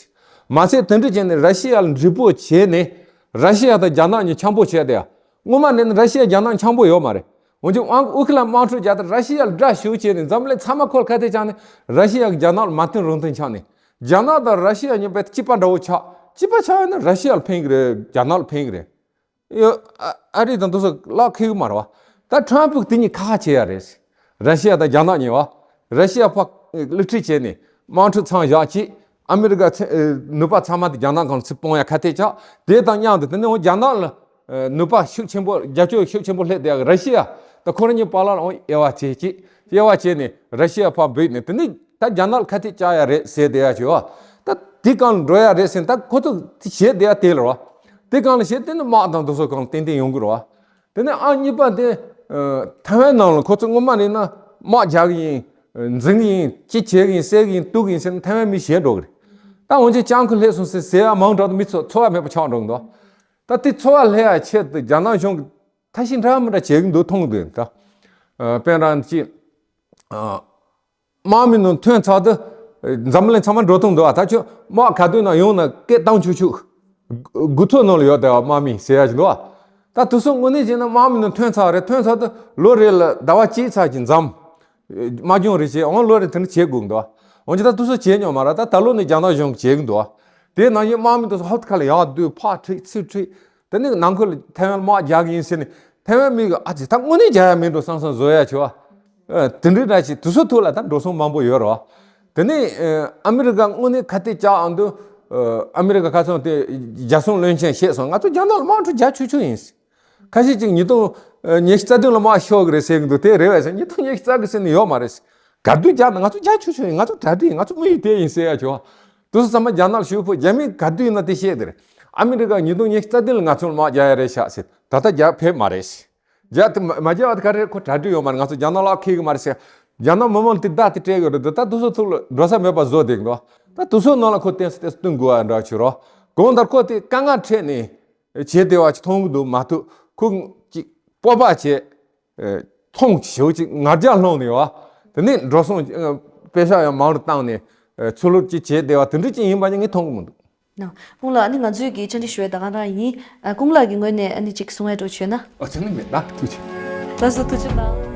མ་ཚད་དེ་འདྲ་བྱས་ནས་ར་ཤི་ཡ་ལ་འདྲིས་པོ་བྱས་ནས་ར་ཤི་ཡ་དང་རྒྱ་ནག་གཉིས་འཆམ་པོ་བྱས་ཏེ། སྔོན་མ་ནས་ནི་ར་ཤི་ཡ་རྒྱ་ནག་འཆམ་པོ་ཡོད་མ་རེད། འོན་ཀྱང་ཨང་ཨུ་ཁུ་ལ་དམག་འཁྲུག་རྒྱག་སྟེ་ར་ཤི་ཡ་ལ་དགྲ་ཞུགས་བྱས་ནས་འཛམ་གླིང་ཚང་མ་ཁོ་ལ་ཁ་གཏད་བཅག་ནས་ར་ཤི་ཡ་གིས་རྒྱ་ནག་ལ་མ་མཐུན་རང་མཐུན་ཆགས་ནས་རྒྱ་ནག་དང་ར་ཤི་ཡ་གཉིས་པོ་གཅིག་པ་འདྲ་བོ་ཆགས། གཅིག་པ་ཆགས་ཡོད་ན་ར་ཤི་ཡ་ལ་ཕན་གི་རེད། རྒྱ་ནག་ལ་ཕན་གི་རེད། ཡོ་ཨ་ཨ་རི་དང་དེ་ཚོ་ལག་ཁེལ་གི་མ་རེད་བ། ད་ཁྲམ་ཕུ་དེ་གཉིས་ཁ་ཁ་བྱེད་ཡ་རེད། ར་ཤི་ཡ་དང་རྒྱ་ནག་གཉིས་བ། ར་ཤི་ཡ་ཕར་བསླུ་ཁྲིད་བྱས་ནས་དམག་འཁྲུག་མཚམས་བཞག་ཅིག་ཨ་མི་རི་ཀ་ཚེ་ཨེ་ནུས་པ་ཚང་མ་དེ་རྒྱ་ནག་སྒང་ལ་ཚུར་སྤུངས་ཡ་ཁ་གཏད་བཅག་དེ་དང་མཉམ་དུ་དེ་ནས་འོ་རྒྱ་ནག་ལ་ཨེ་ནུས་པ་ཤུགས་ཆེན་པོ་རྒྱབ་སྐྱོར་ཤུགས་ཆེན་པོ་སླེབས་བསྡད་ཡ་ར་ཤི་ཡ་ད་ཁོ་རང་གཉིས་བར་ལ་འོ་དབྱེ་བ་ཕྱེ་ཅིག་དབྱེ་བ་ཕྱེ་ནས་ར་ཤི་ཡ་ཕར་འབུད་ནས་དེ་ནས་ད་རྒྱ་ནག་ལ་ཁ་གཏད་བཅག་ཡ་རེད་ཟེར་བསྡད་ཡ་བྱས་བ། ད་དེ་སྒང་ལ་འགྲོ་ཡ་རེད་ཟེར་ད་ཁོ་ཚོ་དེ་བྱེད་བསྡད་ཡ་དེ་ལ་ར་བ། དེ་སྒང་ལ་བྱས་དེ་ནི་དམག་དང་དེ་ཚོ་སྒང་ལ་ཏན་ཏན་ཡོང་གི་ར་བ། དེ་ནས་ཨང་གཉིས་པ་དེ་ཨ་ཐའེ་ཝན་ནང་ལ་ཁོ་ཚོ་སྔོན་མ་ནས་ན་དམག་རྒྱག་གི་ཡིན། འཛིང་གི་ཡིན། ཅི་བྱེད་གི་ཡིན། བསད་གི་ཡིན། གཏུབ་གི་ཡིན་ཟེར་ན་ཐའེ་ཝན་མི་ཞེད་འགྲོ་གི་རེད། ད་འོན་ཀྱང་སྤྱང་ཀི་སླེབས་སོང་ཟེར་ཟེར་ཡ་མང་དྲགས་མི་ཚོ་འཚོ་བ་མེད་པ་ཆགས་འགྲོ་གི་འདུག་ད་དེ་འཚོ་བ་སླེབས་ཡ་ཆེད་དུ་རྒྱ་ནག་གཞུང་གི་ཐབས་ཤེས་འདྲ་མི་འདྲ་བྱེད་གི་འདུག་མཐོང་གི་འདུག་ད་ཨ་དཔེར་ན་ཅི་ཨ་དམག་མི་ནང་ཐོན་ཚར་དུས་འཛམ་གླིང་ཚང་མ་འགྲོ་ཐུབ་འདུག་ད་ཁྱོད་དམག་ག་དུས་ནང་ཡོང་ན་སྐད་བཏང་ཆོག་ཆོག་དགུ་ཐོག་ནང་ལ་ཡོད་དེ་དམག་མི་ཟེར་ཡ་ཅིག་འདུག་ད་དུས་ཚོད་དངོས་གནས་བྱས་ན་དམག་མི་ནང་ཐོན་ཚར་རེད། ཐོན་ཚར་དུས་ལོ་རེ་ལ་ཟླ་བ་གཅིག་ཚར་གྱི་མཚམས། དམག་སྦྱོང་རེ་བྱས་འོང་ལོ་རེ་དེ་འདྲ་བྱེད་དགོས་འདུག་འོན་ཀྱང་ད་དུས་ཚོད་བྱེད་མྱོང་མ་རེད། ད་ད་ལོ་ནས་རྒྱ་ནག་གཞུང་བྱེད་ཀྱི་འདུག་དེའི་ནང་བཞིན་དམག་མི་དེ་ཚོ་ཧོབ་ཁ་ལ་ཡར་སྡོད་ཕར་ཁྲིད་ཚུར་ཁྲིད། དེ་ནས་ནང་ཁུལ་ལ་ཐའེ་ཝན་དམག་རྒྱག་གི་ཡིན་ཟེར་ནས་ཐའེ་ཝན་མི་གི་ཨ་ཙི་ད་དངོས་གནས་རྒྱག་ཡ་མིན་འགྲོ་བསམ་བསམ་བཟོ་ཡ་བྱེད་བ། དེ་འདྲའི་འདྲ་ཞིག་དུས་ཚོད་ཐུག་ལ་ད་འགྲོ་སོང་མང་པོ་ཡོད་རེད་བ། དེ་ནས་ཨ་མི་རི་ཀ་དངོས་གནས་ཁ་གཏད་བཅག་འོང་དུས་ཨ་མི་རི་ཀ་ཁ་སང་དེ་རྒྱལ་སྲུང་བློན་ཆེན་བཤད་སོང་། ང་ཚོ་རྒྱ་ནག་ལ་དམག་འཁྲུག་རྒྱག་ཆོག་ཆོག་ཡིན། ཁ་ཤས་ཅིག་ཉིས་སྟོང་ཉི་ཤུ་རྩ་བདུན་ལ་དམག་ཤོར་གི་རེད་ཟེར་གི་འདུག་དེ་རེད་བས་ཟེར། ཉིས་སྟོང་ཉི་ཤུ་རྩ་གི་ཟེར་ནི་ཡོད་མ་རེད། ག་དུས་རྒྱག་ན་ང་ཚོ་རྒྱག་ཆོག་ཆོག་ཡིན། ང་ཚོ་གྲ་སྒྲིག་ཡིན། ང་ཚོ་དངོས་ཡོད་དེ་ཡིན་ཟེར་ཡ་ཆོག་དུས་སུ་ཚང་མ་རྒྱ་ནག་ལ་ཞུ་ཕོད་རྒྱ་མི་ག་དུས་ཡིན་ན་དེ་བཤད་དེ་རེད། ཨ་མི་རི་ཀ་ཉིས་སྟོང་ཉི་ཤུ་རྩ་བདུན་ལ་ང་ཚོ་ལ་དམག་རྒྱག་ཡ་རེད་ཤག་ཟེར། ད་ལྟ་རྒྱག་ཕེབས་མ་རེད། རྒྱག་དེ་མ་མ་རྒྱག་པ་དེ་ག་རེ་རེད། ཁོ་གྲ་སྒྲིག་ཡོད་མ་རེད། ང་ཚོ་རྒྱ་ནག་ལ་ཁེལ་གི་མ་རེད་ཟེར། རྒྱ་ནག་མི་མང་ལ་དེ་བརྡ་དེ་སྤྲད་ཡོད་རེད་འདུག་ད་དུས་ཚོད་ཐུག་ལ་འགྲོ་ས་མེད་པ་བཟོ་བསྡད་འདུག་ད་དུས་ཚོད་ནང་ལ་ཁོ་བསྟན་ས་བསྟན་ས་བསྟུན་དགོས་པ་འདྲ་བྱོས་རོགས། གང་ལྟར་ཁོ་དེ་དཀའ་ངལ་འཕྲད་ནས་བྱེད་བདེ་བ་ཅིག་མཐོང་གི་འདུག་མ་གཏོགས་ཁོ་ཅིག་སྤོབས་པ་བྱས། ཨེ་མཐོང་ཞེ་པོ་ཅིག་ང་རྒྱལ་སློང་ནས་བ། དེ་ནས་འགྲོ་སོང་ཨེ་པེ་ཤག་ཡང་མང་རུ་བཏང་ནས་ཨེ་ཚུར་སློབ་ཅིག་བྱས་བསྡད་པ་དེ་འདྲ་ཅིག་ཡིན་པ་ནི་ངས་མཐོང་གི་མི་འདུག་ན། ཀུང་ལགས། ཨ་ནི་ང་ཚོས་ཀྱི་བཅར་འདྲི་ཞུ་བའི་ད་ག་རང་ཡིན། ཨ་ཀུང་ལགས་ཀྱི་ངོས་ནས་ཨ་ནི་ཅིག་གསུང་བའི་འགྲོ་བྱོས་ན། ཨ་ཚང་མ་མེད་ད་ཐུགས་རྗེ། ལགས་སོ་ཐུགས་རྗེ་གནང་།